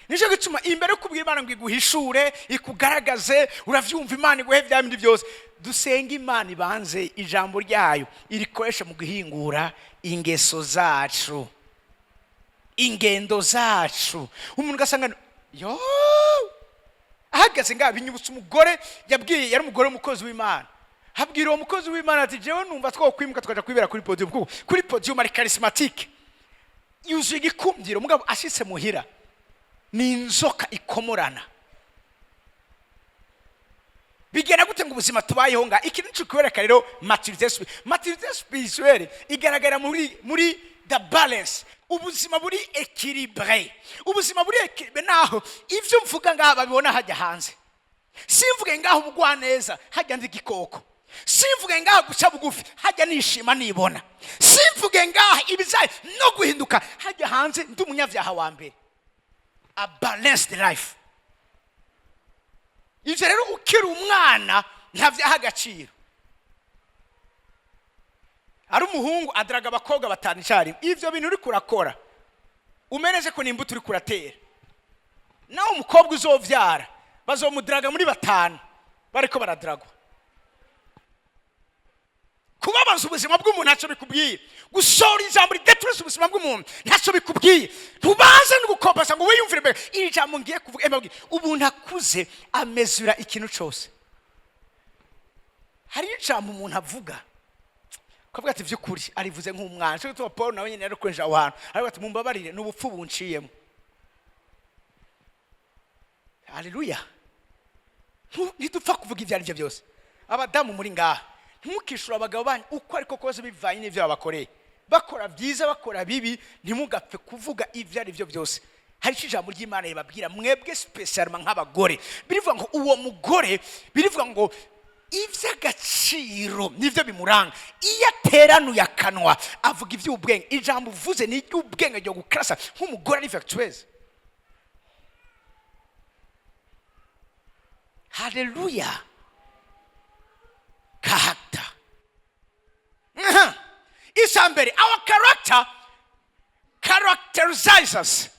Nicyo gituma imbere yo kubwira Imana ngo iguhishure, ikugaragaze, uravyumva, Imana iguhe bya bindi byose, dusenge Imana ibanze ijambo ryayo irikoreshe mu guhingura ingeso zacu, ingendo zacu. Umuntu ugasanga yo ahagaze ngaha, binyibutsa umugore yabwiye, yari umugore w'umukozi w'Imana, abwira uwo mukozi w'Imana ati: "Jewe numva twokwimuka tukaja kwibera kuri podium, kuko kuri podium ari charismatique, yuzuye igikundiro." Mugabo ashitse muhira Ni inzoka ikomorana. Bigenda gute ngo ubuzima tubayeho nga ikintu kikwereka rero maturité spirituelle igaragara muri the balance, ubuzima buri équilibré, ubuzima buri équilibré. Naho ivyo mvuga ngaha babibona hajya hanze, simvuge ngaho ubugwaneza, hajya ndi igikoko. Simvuge ngaha guca bugufi, hajya nishima nibona. Simvuge ngaha ibijyanye no guhinduka, hajya hanze ndi umunyabyaha wa mbere. A balanced life. Ibyo rero ukiri umwana ntabyaha agaciro. Ari umuhungu adaraga abakobwa batanu icyarimwe, ibyo bintu uri kurakora umeneze ko nimbuto uri kuratera. Nawe umukobwa uzovyara bazomudaraga muri batanu bariko baradragwa. Kubabaza ubuzima bw'umuntu ntacyo bikubwiye, gusohora ijambo rideturese ubuzima bw'umuntu ntacyo bikubwiye. Ntubanze no gukompasa ngo wiyumvire mbere iri jambo ngiye kuvuga. Mbabwire, umuntu akuze amezura ikintu cyose. Hari ijambo umuntu avuga ukavuga ati: "By'ukuri arivuze nk'umwana." Cyo gituma Paul nawe nyine yari aho hantu aravuga ati: "Mumbabarire, ni ubupfu bunciyemo." Haleluya! Ntidupfa kuvuga ibyo ari byo byose. Abadamu muri ngaha, ntimukishure abagabo banyu uko ariko kose bivanye n'ibyo babakoreye. Bakora byiza, bakora bibi, ntimugapfe kuvuga ibyo ari byo byose. Hari icyo ijambo ry'Imana ribabwira mwebwe spécialement nk'abagore. Birivuga ngo uwo mugore, birivuga ngo iby'agaciro nibyo bimuranga. Iyo ateranuye akanwa avuga iby'ubwenge. Ijambo uvuze ni iry'ubwenge ryo gukarasa nk'umugore ari vertueuse. Haleluya! Character. Icya mbere, our character characterizes us.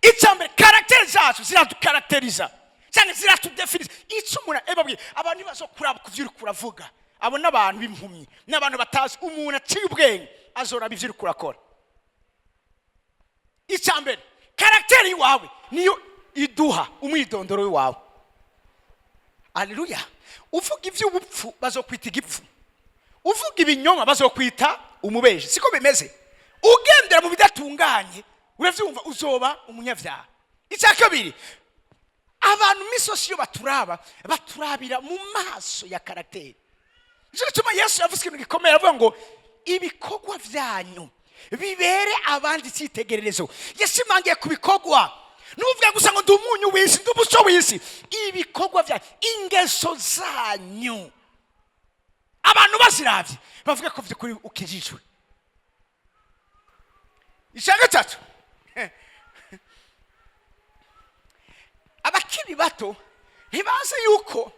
Icya mbere, caractère zacu ziradukarakteriza cyangwa ziratudefinisa icyo umuntu ebabwiye. Abantu ntibazo kuraba ku byo uri kuravuga. Abo ni abantu b'impumyi, ni abantu batazi. Umuntu aciye ubwenge azoraba ibyo uri kurakora. Icya mbere, caractère y'iwawe niyo iduha umwidondoro w'iwawe. Aleluya! Uvuga iby'ubupfu bazokwita igipfu, uvuga ibinyoma bazokwita umubeji. Siko bimeze? Ugendera mu bidatunganye, urabyumva, uzoba umunyabyaha. Icya kabiri, abantu misosi iyo baturaba, baturabira mu maso ya caractère. Nicyo gituma Yesu yavuze ikintu gikomeye, aravuga ngo ibikorwa byanyu bibere abandi icyitegererezo. Yashimangiye ku bikorwa. Ntuvuge gusa ngo ndi umunyu w'isi, ndi umuco w'isi. Ibikorwa byanyu, ingeso zanyu, abantu baziravye bavuga ko by'ukuri ukijijwe. Icya gatatu, abakiri bato ntibazi yuko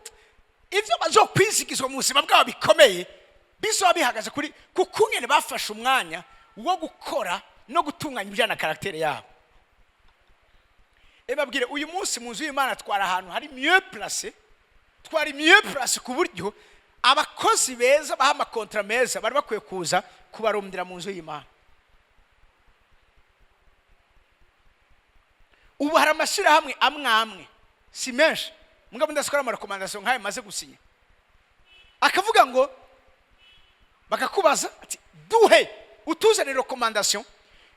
ibyo bazokwizigizwa mu buzima bwabo bikomeye bizoba bihagaze kuri kuko nyine bafashe umwanya wo gukora no gutunganya ibijyana na caractère yabo. Babwire, uyu munsi mu nzu y'Imana twari ahantu hari mieux placé, twari mieux placé ku buryo abakozi beza baha ama contrats meza bari bakwiye kuza kubarondera mu nzu y'Imana. Ubu hari amashyirahamwe amwe amwe, si menshi mugabo ndasikora ama recommandations nk'ayo maze gusinya, akavuga ngo bakakubaza ati: "Duhe, utuzanire recommandation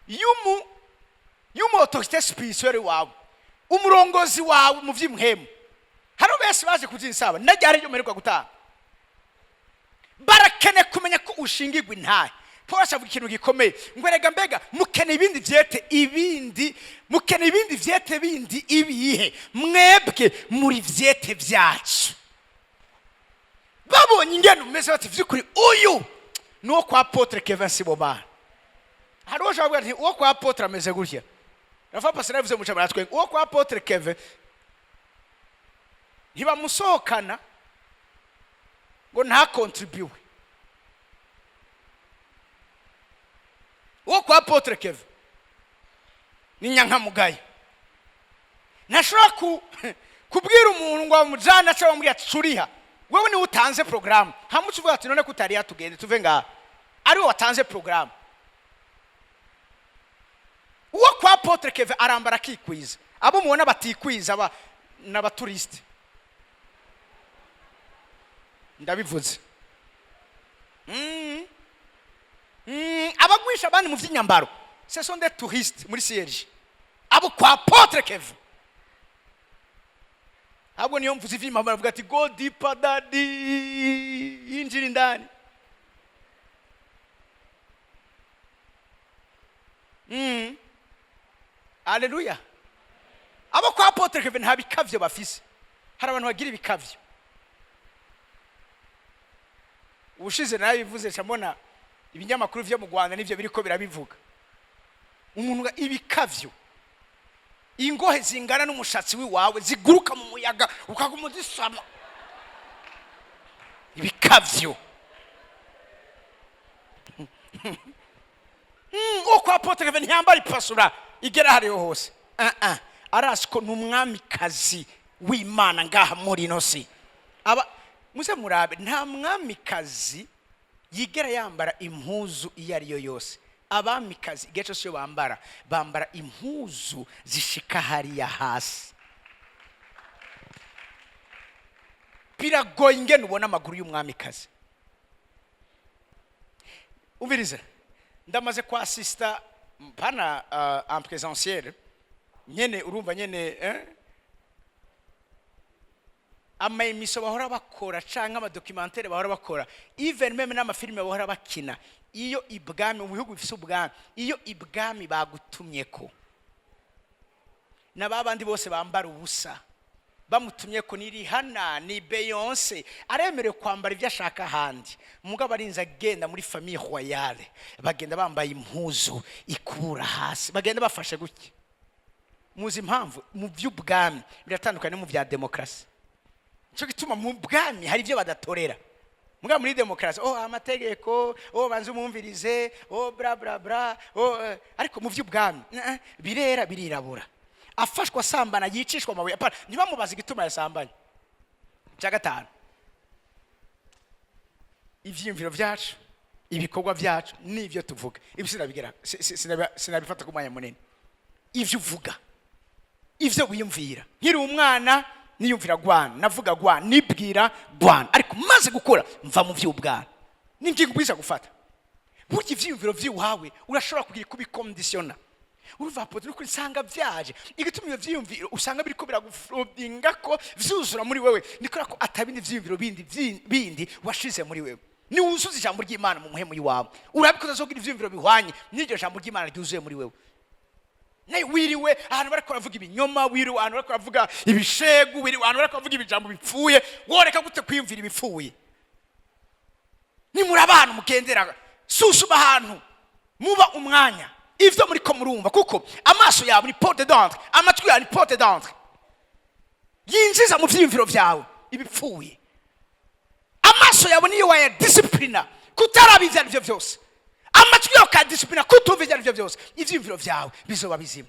y'umu autorité spirituelle wawe, umurongozi wawe mu by'impwemu." Hari benshi baje kuzinsaba najya ryo mperuka gutanga. Barakeneye kumenya ko ushingirwa intahe. Paul avuga ikintu gikomeye ngo: "Erega mbega mukeneye ibindi vyete, ibindi mukeneye ibindi vyete bindi ibihe? Mwebwe muri vyete vyacu." Babonye ingene umeze bati: "Vy'ukuri uyu ni uwo kwa Apôtre Kevin Sibomana." Hari uwo ushobora kuvuga ati: "Uwo kwa Apôtre ameze gutya." Rafa pastor yavuze mu camara twe, uwo kwa Apôtre Kevin ntibamusohokana ngo ntakontribuwe. Uwo kwa Apôtre Kevin ni nyankamugayo, ntashobora kubwira umuntu ngo amujane cyangwa amubwira ati: "Turiha wewe niwe utanze porogaramu." Hamwe uvuga ati: "None ko utariha, tugende tuve ngaha." Ari we watanze porogaramu. Uwo kwa Apôtre Kevin arambara akikwiza. Abo mubona batikwiza aba ni aba touristes, ndabivuze. Abagwisha abandi mu by'inyambaro, ce sont des touristes muri CRG. Abo kwa Apôtre Kevin. Ahubwo niyo mvuze ivy'impwemu, baravuga ati: "Go deeper, daddy, yinjira indani." Aleluya. Abo kwa Apôtre Kevin nta bikavyo bafise. Hari abantu bagira ibikavyo. Ubushize narabivuze, nca mbona ibinyamakuru vyo mu Rwanda nivyo biriko birabivuga. Umuntu ibikavyo, ingohe zingana n'umushatsi wiwawe ziguruka mu muyaga, ukaguma uzisama. Ibikavyo. Uwo kwa Apôtre Kevin ntiyambara ipasura igera hariho hose. Ah, ah. Arazi ko ni umwamikazi w'Imana ngaha muri ino si. Aba muze murabe, nta mwamikazi yigera yambara impuzu iyo ari yo yose. Abamikazi igihe cyose iyo bambara, bambara impuzu zishika hariya hasi. Biragoye ingene ubona amaguru y'umwamikazi. Umvirize, ndamaze kwa sista mpana en présentiel nyene, urumva nyene, Ama émissions bahora bakora canke ama documentaires bahora bakora, even même n'amafilime bahora bakina, iyo ibwami, mu bihugu bifise ubwami, iyo ibwami bagutumye ko na babandi bose bambara ubusa, bamutumye ko ni Rihanna, ni Beyonce, aremerewe kwambara ibyo ashaka ahandi. Mugabo arinze agenda muri famille royale, bagenda bambaye impuzu ikubura hasi, bagenda bafashe gutya. Muzi impamvu? Mu by'ubwami biratandukanye no mu bya demokarasi. Nicyo gituma mu bwami hari ibyo badatorera. Mugabo muri demokarasi, oh, amategeko, oh, banze umwumvirize, oh, bla bla bla, oh, Ariko mu by'ubwami, birera birirabura. Afashwa asambana yicishwa amabuye. Apana, ntibamubaze igituma yasambanye. Icya gatanu, ivyiyumviro byacu, ibikorwa byacu n'ibyo tuvuga. Ibi sinabigera, sinabifata ku mwanya munini. Ivyo uvuga, ivyo wiyumvira. Nkiri umwana niyumvira gwana, navuga gwana, nibwira gwana, ariko maze gukura mva mu vy'ubwana. Ni ingingo ubwiza gufata. Burya ivyiyumviro vy'iwawe urashobora kugira kubikondisiona. Urumva, apôtre, nuko nsanga vyaje igituma ibyo vyiyumviro usanga biriko biraguflodinga ko vyuzura muri wewe, ni kubera ko atabindi vyiyumviro bindi bindi washize muri wewe. Niwuzuza ijambo ry'Imana mu muhemu iwawe, urabikoze, azogira ivyiyumviro bihwanye n'iryo jambo ry'Imana ryuzuye muri wewe. Nawe wiriwe ahantu bariko baravuga ibinyoma, wiriwe ahantu bariko baravuga ibishegu, wiriwe ahantu bariko baravuga ibijambo bipfuye, woreka gute kwiyumvira ibipfuye? Nimuri abantu mugendera, susuma ahantu muba umwanya, ivyo muriko murumva, kuko amaso yawe ni porte d'entrée, amatwi yawe ni porte d'entrée yinjiza mu vyiyumviro vyawe ibipfuye. Amaso yawe niyo wayadisciplina kutaraba ivyo ari vyo vyose, amatwi yawe ukayadisciplina kutumva ivyo ari vyo vyose, ivyiyumviro vyawe bizoba bizima.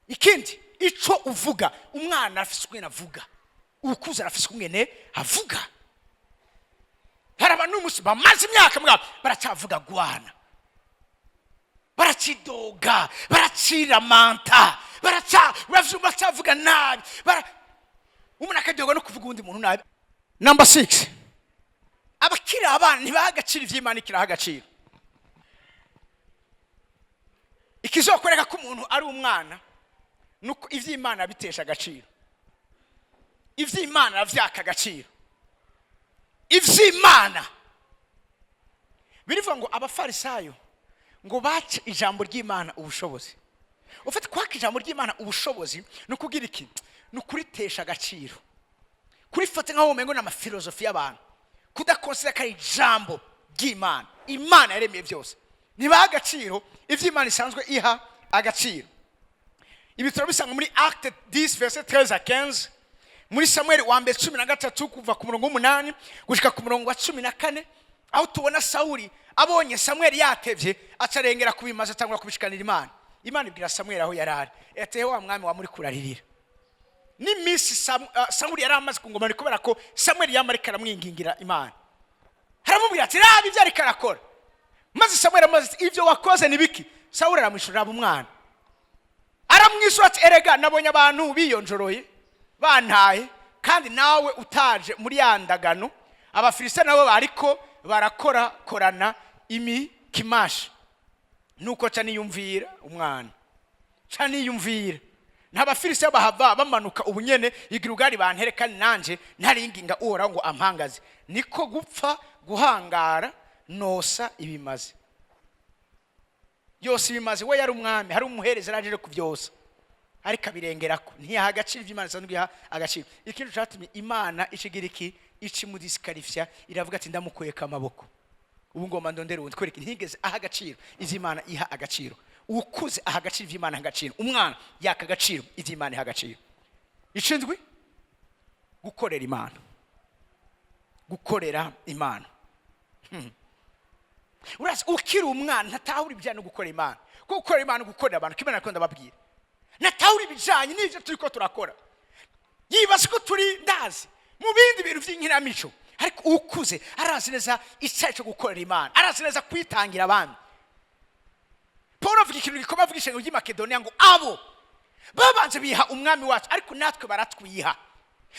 Ikindi, ico uvuga. Umwana arafise ukungene avuga, ukuze arafise ukungene avuga. Hari abantu n'umunsi bamaze imyaka mwabo baracyavuga gwana, baracidoga, baraciramanta, baracyavuga nabi, umuntu akaryoherwa no kuvuga uwundi muntu nabi. Number 6, abakiri abana ntibaha agaciro ivy'Imana ikiraha agaciro. Ikizokwereka ko umuntu ari umwana nuko ivy'Imana bitesha agaciro, ivy'Imana vyaka agaciro. Ivy'Imana birivuga ngo abafarisayo ngo bace ijambo ry'Imana ubushobozi. Ufite kwaka ijambo ry'Imana ubushobozi ni ukugira iki? Ni ukuritesha agaciro, kurifata nk'aho womengo ni amafilozofi y'abantu, kudakonsida ko ari ijambo ry'Imana, Imana yaremeye byose. Ntibaha agaciro ivy'Imana isanzwe iha agaciro. Ibi turabisanga muri Acte 10 verset 13 à 15, muri Samuel wa mbere 13 kuva ku murongo w'8 gushika ku murongo wa 14, aho tubona Sawuli abonye Samuel yatevye, acarengera kubimaze, atangura kubishikanira Imana. Imana ibwira Samuel aho yari ari, ati: "Wa mwami wa muri kuraririra n'iminsi Sawuli yari amaze ku ngoma, ni kubera ko Samuel yama ariko aramwingingira Imana." Haramubwira ati: "Raba ibyo ariko arakora." Maze Samuel amaze ati: "Ibyo wakoze ni biki?" Sawuli aramwishura, raba umwana, aramwisura ati: "Erega nabonye abantu biyonjoroye bantaye, kandi nawe utaje muri ya ndagano, Abafilisitiya nabo bariko barakora korana imikimashi, nuko ca niyumvira umwana, ca niyumvira." Nta Bafilisitiya bahava bamanuka ubunyene i Gilugali bantere, kandi nanje ntaringinga Uhoraho ngo ampangaze? Niko gupfa guhangara nosa ibimazi." Yose ibimazi, we yari umwami, hari umuhereza yaraje kubyosa, ariko abirengerako, ntiyaha agaciro ibyo Imana isanzwe iha agaciro. Ikintu cyatumye Imana ishigira iki, icimudisqualifia, iravuga ati: "Ndamukuyeko amaboko, ubu ngomba ndondere uwundi." Kwereka ntigeze aha agaciro ivyo Imana iha agaciro. Ukuze aha agaciro ivyo Imana iha agaciro, umwana yaka agaciro ivyo Imana iha agaciro. Icindwi, gukorera Imana, gukorera Imana. Urazi, ukiri umwana ntatahura ibijyanye no gukorera Imana, kuko gukorera Imana, gukorera abantu kimwe, nariko ndababwira, ntatahura ibijyanye n'ibyo turi ko turakora, yibaza ko turi ndazi mu bindi bintu by'inkinamico. Ariko ukuze arazi neza icyayi cyo gukorera Imana, arazi neza kwitangira abandi. Paul avuga ikintu gikomeye, avuga ishengero ry'i Makedoniya ngo abo babanje biha Umwami wacu, ariko natwe baratwiha.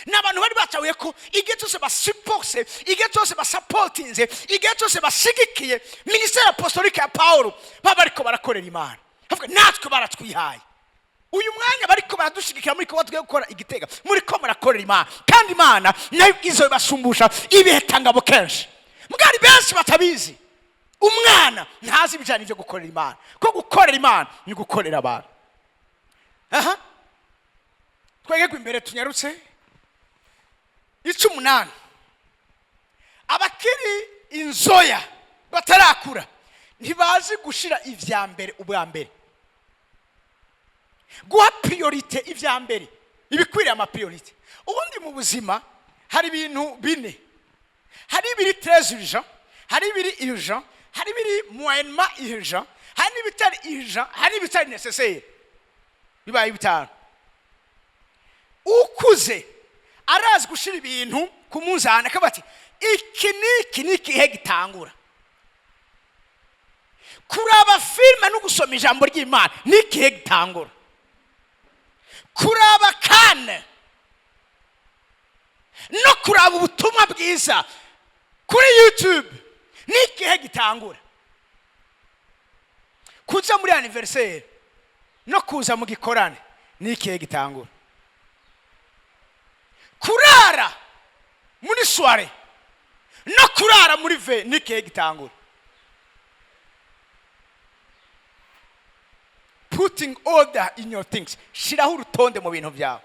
Ni abantu bari batahuye ko igihe cyose basupporse, igihe cyose basupportinze, igihe cyose bashigikiye ministère apostolique ya Paul, baba bariko barakorera Imana. Avuga natwe baratwihaye. Uyu mwanya bariko baradushigikira muri ko tugiye gukora igitega, muri ko murakorera Imana, kandi Imana nayo izobibashumbusha ibihe tangabo kenshi. Mbwari benshi batabizi, umwana ntazi ibijyanye n'ibyo gukorera Imana, ko gukorera Imana ni gukorera abantu. Aha twegegwe imbere, tunyarutse. 18, abakiri inzoya batarakura ntibazi gushira ivya mbere ubwa mbere, guha priorité ivya mbere, ibikwiriye ama priorité. Ubundi mu buzima hari ibintu bine: hari ibiri très urgent, hari ibiri urgent, hari ibiri moyennement urgent, hari n'ibitari urgent, hari n'ibitari nécessaire. Bibaye bitanu. Ukuze arazi gushira ibintu ku munzani, akavuga ati: "Iki n'iki n'ikihe gitangura? Kuraba filime no gusoma ijambo ry'Imana, n'ikihe gitangura? Kuraba kane no kuraba ubutumwa bwiza kuri YouTube, n'ikihe gitangura? Kuza muri anniversaire no kuza mu gikorane, n'ikihe gitangura? Kurara muri soirée no kurara muri veillée, n'ikihe gitangura?" Putting order in your things, shiraho urutonde mu bintu byawe,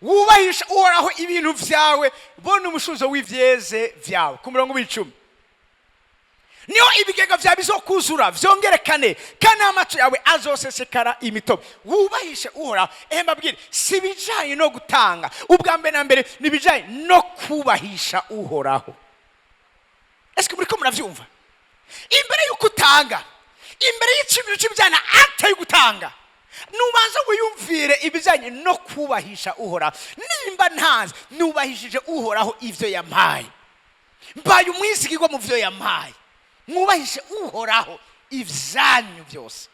wubahisha Uhoraho ibintu byawe, bona umushuzo w'ivyeze vyawe. Ku murongo w'icumi: niyo ibigega byawe bizokuzura vyongerekane, kandi amaso yawe azosesekara imitobe. Wubahishe Uhoraho. Ehe, mbabwire, si ibijanye no gutanga ubwa mbere na mbere, ni ibijanye no kubahisha Uhoraho. Ese muriko muravyumva? Imbere y'uko utanga, imbere y'ikintu cy'ibijyanye na acte yo gutanga, nubanza wiyumvire ibijyanye no kubahisha Uhoraho. Nimba ntazi, nubahishije Uhoraho ivyo yampaye, mbaye umwizigirwa mu vyo yampaye. Mwubahishe Uhoraho ivyanyu byose.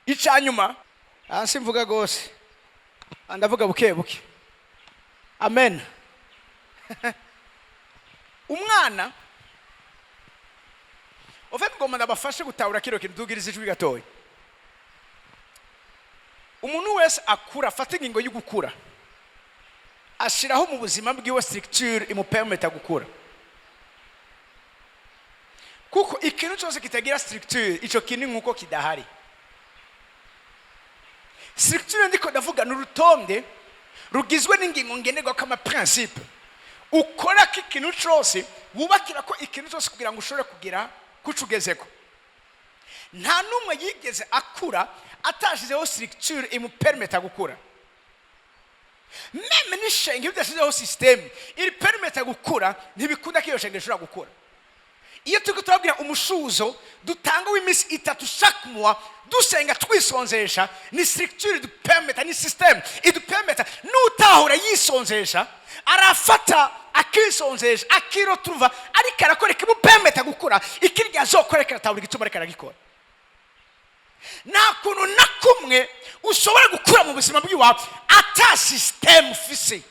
Icanyuma, hasi mvuga rwose, ndavuga buke buke. Amen. Umwana ufite, ngoma ndabafashe gutahura kino kintu. Tugiriza ijwi gatoya. Umuntu wese akura, afata ingingo yo gukura, ashyiraho mu buzima bwiwe structure imupermetta gukura, kuko ikintu cyose kitagira structure, icyo kintu ni nk'uko kidahari. Structure ndiko ndavuga ni urutonde rugizwe n'ingingo ngenderwako, ama principe ukora ko ikintu cyose, wubakira ko ikintu cyose kugira ngo ushobore kugera kuco ugezeko. Nta n'umwe yigeze akura atashizeho structure imupermetta gukura. Même n'ishenge, iyo udashyizeho système iripermetta gukura, ntibikunda ko iyo shenge ishobora gukura. Iyo turiko turabwira umushuzo dutanga w'iminsi 3 chaque mois, dusenga, twisonzesha, ni structure idupermetta, ni système idupermetta. N'utahura yisonzesha, arafata akisonzesha, akiretrouva ariko arakora ikimupermetta gukura. Ikirya azokora karatahura igituma ariko aragikora. Nta kuntu na kumwe ushobora gukura mu buzima bw'iwawe ata système ufise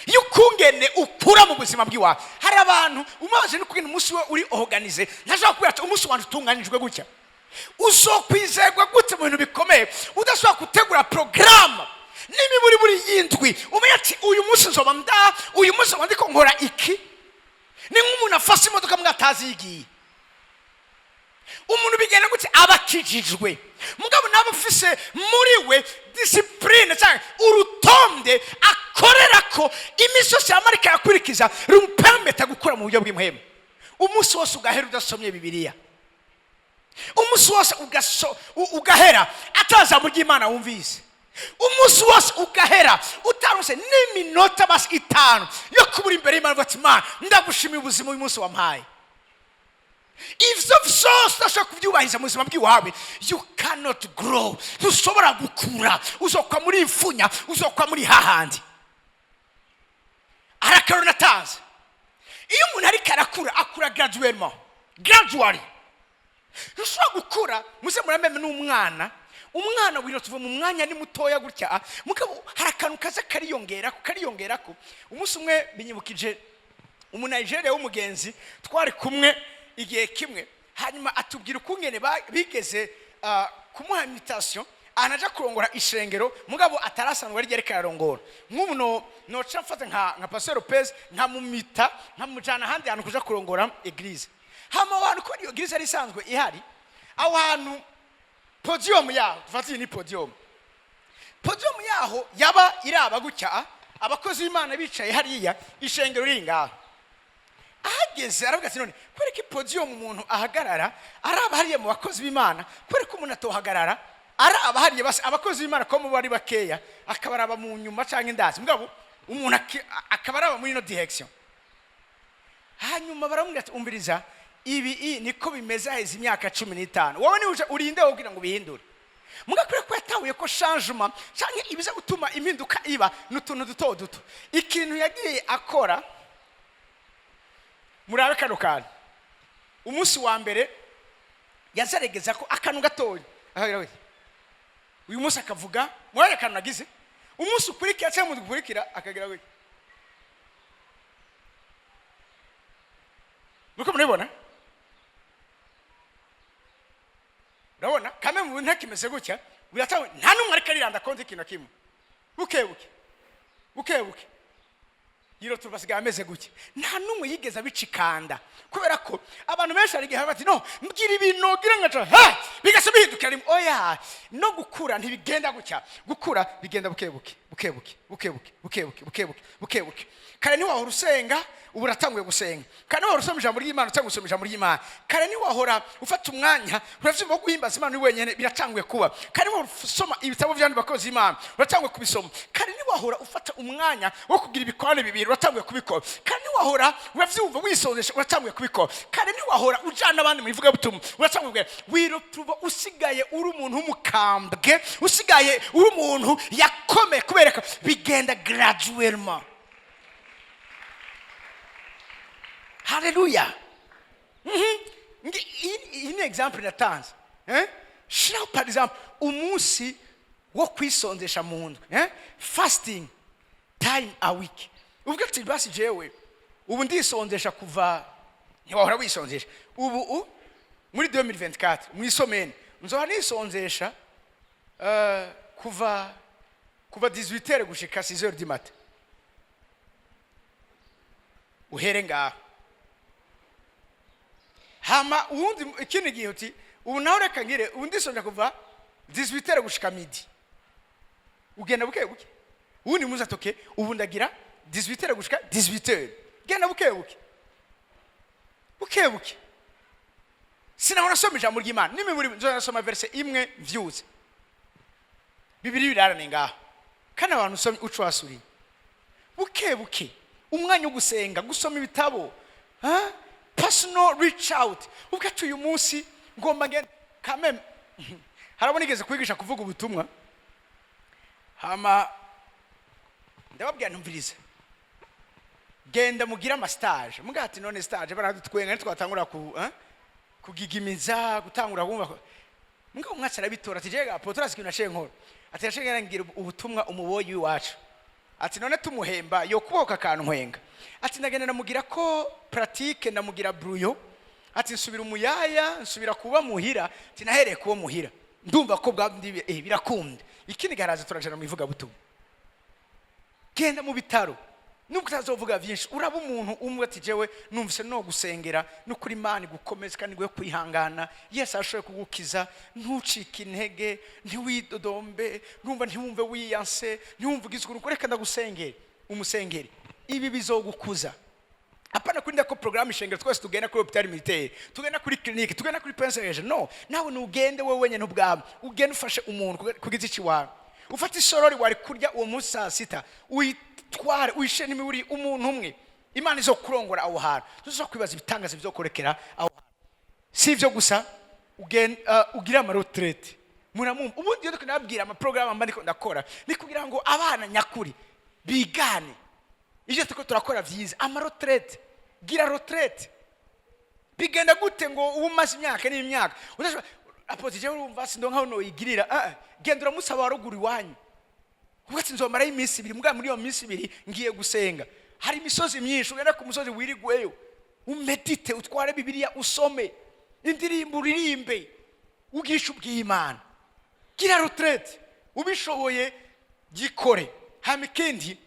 y'ukungene ukura mu buzima bw'iwawe. Hari abantu umaze no kugena umunsi we uri organisé, ntashobora kubwira ati: "Umunsi wanjye utunganijwe gutya." Uzokwizerwa gute mu bintu bikomeye udashobora gutegura porogaramu n'imiburi buri yindwi, umenya ati uyu munsi nzoba nda, uyu munsi nzoba ndiko nkora iki? Ni nk'umuntu afashe imodoka mbwa atazi yigiye. Umuntu bigenda gute? Aba akijijwe, mugabo naba ufise muri we discipline cyangwa urutonde akorera ko iminsi yose yamarika yakurikiza, rumupermeta gukura mu buryo bw'impwemu. Umunsi wose ugahera udasomye Bibiliya, umunsi wose ugahera ataza mu ry'Imana wumvise, umunsi wose ugahera utaruse n'iminota basi 5 yo kubura imbere y'Imana, uvuga ati: "Imana, ndagushimiye ubuzima uyu munsi wampaye." Ivyo vyose udashobora kubyubahiriza mu buzima bw'iwawe, you cannot grow, ntushobora gukura. Uzokwa muri imfunya, uzokwa muri hahandi. Hari akarori natanze: iyo umuntu ariko arakura, akura graduellement, gradually. Ntushobora gukura muze murameme n'umwana. Umwana wira tuva mu mwanya ni mutoya gutya, mugabo hari akantu kaza kariyongerako, kariyongerako. Umunsi umwe binyibukije Umunigeria w'umugenzi twari kumwe igihe kimwe, hanyuma atubwira ukungene bigeze kumuha invitation ahantu aja kurongora ishengero, mugabo atarasanzwe ari ariko ararongora. Nk'ubu no noca mfata nka Pasteur Lopez, nkamumita, nkamujana ahandi hantu kuja kurongora église. Hama aho hantu, ko iyo église ari isanzwe ihari aho hantu, podium yaho, dufate iyi ni podium, podium yaho yaba iraba gutya, abakozi b'Imana bicaye hariya, ishengero riri ngaho. Ahageze aravuga ati: "None kubera ko podium umuntu ahagarara araba hariya mu bakozi b'Imana, kubera ko umuntu atohagarara araba hariya basi abakozi b'Imana ko mubo ari bakeya, akabaraba mu nyuma cyangwa indazi, mugabo umuntu akaba araba muri ino direction?" Hanyuma baramubwira ati: "Umviriza, ibi niko bimeze haheze imyaka 15. Wowe niba uje urinde wowe ngo ubihindure." Mugakwiye ko yatahuye ko changement cyangwa ibiza gutuma impinduka iba ni utuntu duto duto. Ikintu yagiye akora, murabe kano kantu: umunsi wa mbere yazaregeza ko akantu gatoya, akagira gutya. Uyu munsi akavuga, murabe akantu nagize. Umunsi ukurikira cyangwa umunsi ukurikira akagira gutya. Nuko murabibona, urabona kamwe mu bintu kimeze gutya, biratanga nta n'umwe ariko ariranda konti ikintu na kimwe. Buke buke, buke buke, yiro basigaye ameze gutya. Nta n'umwe yigeze abicikanda, kubera ko abantu benshi hari igihe bati: "No mbwira ibintu nogira nkaca ha bigasa bihindukira rimwe." Oya, no gukura ntibigenda gutya. Gukura bigenda buke buke, buke buke, buke buke, buke buke, buke buke, buke buke. Kare ntiwahora usenga, ubu uratanguye gusenga. Kare ntiwahora usoma ijambo ry'Imana, utanguye gusoma ijambo ry'Imana. Kare ntiwahora ufata umwanya uravyumva wo guhimbaza Imana uri wenyene, biratanguye kuba. Kare ntiwahora usoma ibitabo by'abandi bakozi b'Imana, uratanguye kubisoma. Kare ntiwahora ufata umwanya wo kugira ibikorane bibiri, uratanguye kubikora. Kare ntiwahora uravyumva wisonzesha, uratanguye kubikora. Kare ntiwahora ujana abandi mu ivugabutumwa, uratanguye kubikora. Wirotuba usigaye uri umuntu w'umukambwe, usigaye uri umuntu yakomeye, kubera ko bigenda graduellement. Haleluya! Iyi ni example natanze. Shiraho par exemple umunsi wo kwisonzesha mu ndwi, Fasting time a week. Uvuga ati: "Basi jewe ubu ndisonzesha kuva." Ntiwahora wisonzesha, ubu muri 2024 mu isomene nzoba nisonzesha kuva 18h gushika 6h du matin. Uhere ngaho. Hama uwundi ikindi gihe uti: "Ubu nawe reka ngire, ubu ndisonja kuva 18h gushika midi." Ugenda buke buke. Uwundi munsi atoke: "Ubu ndagira 18h gushika 18h." Genda buke buke, buke buke. Sinahora nasoma ijambo ry'Imana n'imiburi, nzoza nasoma verse imwe mvyutse, bibiri birarane ngaho. Kandi abantu usomye uco wasuriye buke buke, umwanya wo gusenga, gusoma ibitabo, ha? Personal reach out. Ubwo ati: "Uyu munsi ngomba ngende kameme." Harabona igeze kwigisha kuvuga ubutumwa, hama ndababwira: "Ntumvirize, genda mugire ama stage." Muga ati: "None stage baradutwenga, ntitwatangura ku kugigimiza gutangura kumva." Muga umwacu arabitora ati: "Jega apotre, ikintu naciye nkora." Ati: "Naciye ngira ubutumwa umuboyi w'iwacu." Ati: "None tumuhemba yo kuboka akantu nkwenga." Ati: "Ndagenda ndamugira ko pratique, ndamugira brouillon." Ati nsubira umuyaya, nsubira kuba muhira, ati nahereye kuba muhira, ndumva ko bwa birakunda. Ikindi garaza turajana mu ivugabutumwa. Genda mu bitaro, nubwo utazovuga byinshi, uraba umuntu umwe ati jewe numvise no gusengera no kuri Imana gukomeza kandi guhe kwihangana. Yesu arashoboye kugukiza. Ntucike intege, ntiwidodombe, numva ntiwumve wiyanse, ntiwumve ugize ukuntu. Reka ndagusengere, umusengere. Ibi bizogukuza. Apana kurinda ko programme ishengero twese tugenda kuri hôpital militaire, tugenda kuri clinique, tugenda kuri pension. No nawe nugende wowe wenyine ubwawe, ugende ufashe umuntu ku giti ciwawe. Ufate isorori wari kurya uwo munsi saa sita, uyitware, uyishe n'imiburi umuntu umwe. Imana izokurongora aho hantu, tuzo kwibaza ibitangaza bizokorekera aho hantu. Si ibyo gusa, ugire ama retraites. Muramumva ubundi iyo ndiko ndababwira amaporogaramu mba ndiko ndakora, ni kugira ngo abana nyakuri bigane ibyo turiko turakora vyiza. Ama retraites, gira retraite. Bigenda gute ngo uba umaze imyaka n'imyaka udashobora? Apôtre, jewe urumva sindonka aho noyigirira. Ah, genda uramusaba waruguru iwanyu, ubwo ati nzomarayo iminsi 2, mugabo muri iyo minsi 2 ngiye gusenga. Hari imisozi myinshi, ugenda ku musozi wirigweyo, umédite, utware Bibiliya, usome indirimbo, uririmbe, ugisha ubw'Imana. Gira retraite ubishoboye, gikore. Hama ikindi,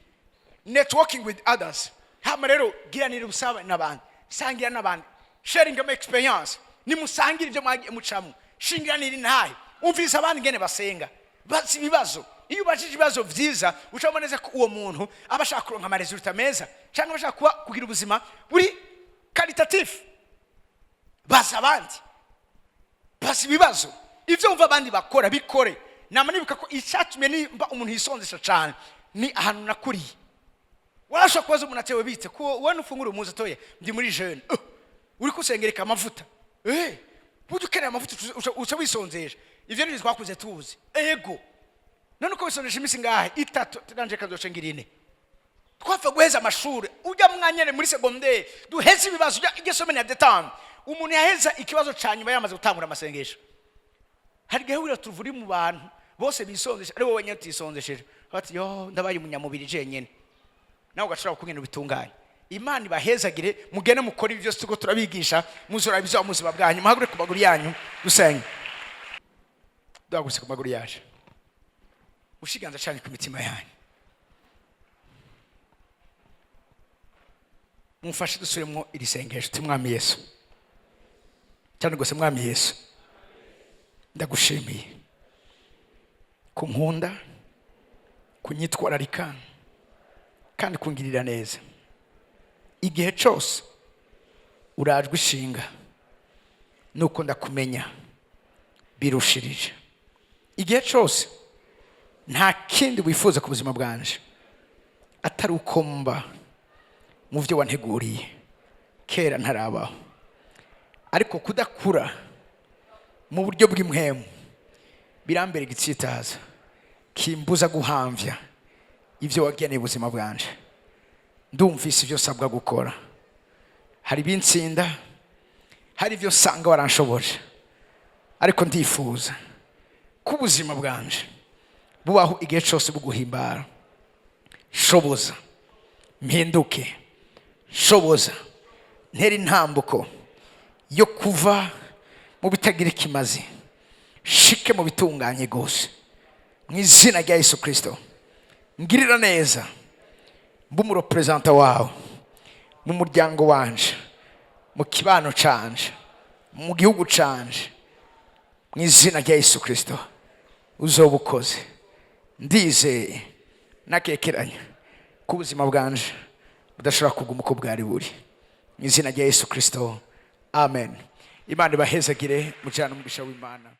networking with others. Hama rero giranira ubusabane n'abandi, sangira n'abandi, sharing ama experience. Nimusangire ibyo mwagiye mucamo, shingiranira intahe, umvise abandi ingene basenga, bazi ibibazo. Iyo ubajije ibibazo vyiza, ucabona neza ko uwo muntu aba ashaka kuronka ama résultats meza, cyangwa aba ashaka kuba kugira ubuzima buri qualitatif. Baza abandi, baza ibibazo, ibyo wumva abandi bakora bikore. Nama nibuka ko icyatumye nimba umuntu yisonzesha cyane ni ahantu nakuriye. Warashobora kubaza umuntu atewe bite ko wowe ufungura umuzi atoye, ndi muri jeûne. Uri kusengereka amavuta, burya ukeneye amavuta, uca wisonzesha. Ivyo nibyo twakuze tuzi. Ego, none uko wisonzesha iminsi ngahe? 3. Nanje kazoca ngira 4. Twapfa guheza amashuri ujya mwanyene muri secondaire, duheze ibibazo, ujya iryo semaine ya détente, umuntu yaheza ikibazo ca nyuma yamaze gutangura amasengesho. Hari igihe wira tuvuri mu bantu bose bisonzesha, ari wowe wenyine utisonzesheje, bati yo ndabaye umunyamubiri jenyine. Nawe ugashobora kugenda ubitunganye. Imana ibahezagire. Mugende mukore ibyo byose tuko turabigisha, muzora bizaba mu buzima bwanyu. Muhaguruke ku maguru yanyu, dusenge. Duhagurutse ku maguru yacu, ushiganza cyane ku mitima yanyu, mumfashe dusubiremo iri sengesho. Tuti Mwami Yesu, cyane rwose, Mwami Yesu, ndagushimiye kunkunda, kunyitwararika kandi kungirira neza igihe cyose. Urajwe ishinga nuko ndakumenya birushirije igihe cyose. Nta kindi wifuza ku buzima bwanje atari uko mba mu byo wanteguriye kera ntarabaho. Ariko kudakura mu buryo bw'impwemu birambera igitsitaza kimbuza guhamvya ibyo wageneye ubuzima bwanje. Ndumvise ibyo nsabwa gukora, hari ibintsinda, hari ibyo nsanga waranshoboje, ariko ndifuza ko ubuzima bwanje bubaho igihe cyose buguhimbara. Shoboza mpinduke, shoboza ntere intambuko yo kuva mu bitagira ikimazi shike mu bitunganye rwose. Mu izina rya Yesu Kirisito, ngirira neza, mbe umu représentant wawe mu muryango wanje, mu kibano canje, mu gihugu canje. Mu izina rya Yesu Kirisito, uzoba ukoze. Ndizeye nakekeranya ko ubuzima bwanje budashobora kuguma uko bwari buri. Mu izina rya Yesu Kirisito, amen. Imana ibahezagire, mujyane umugisha w'Imana.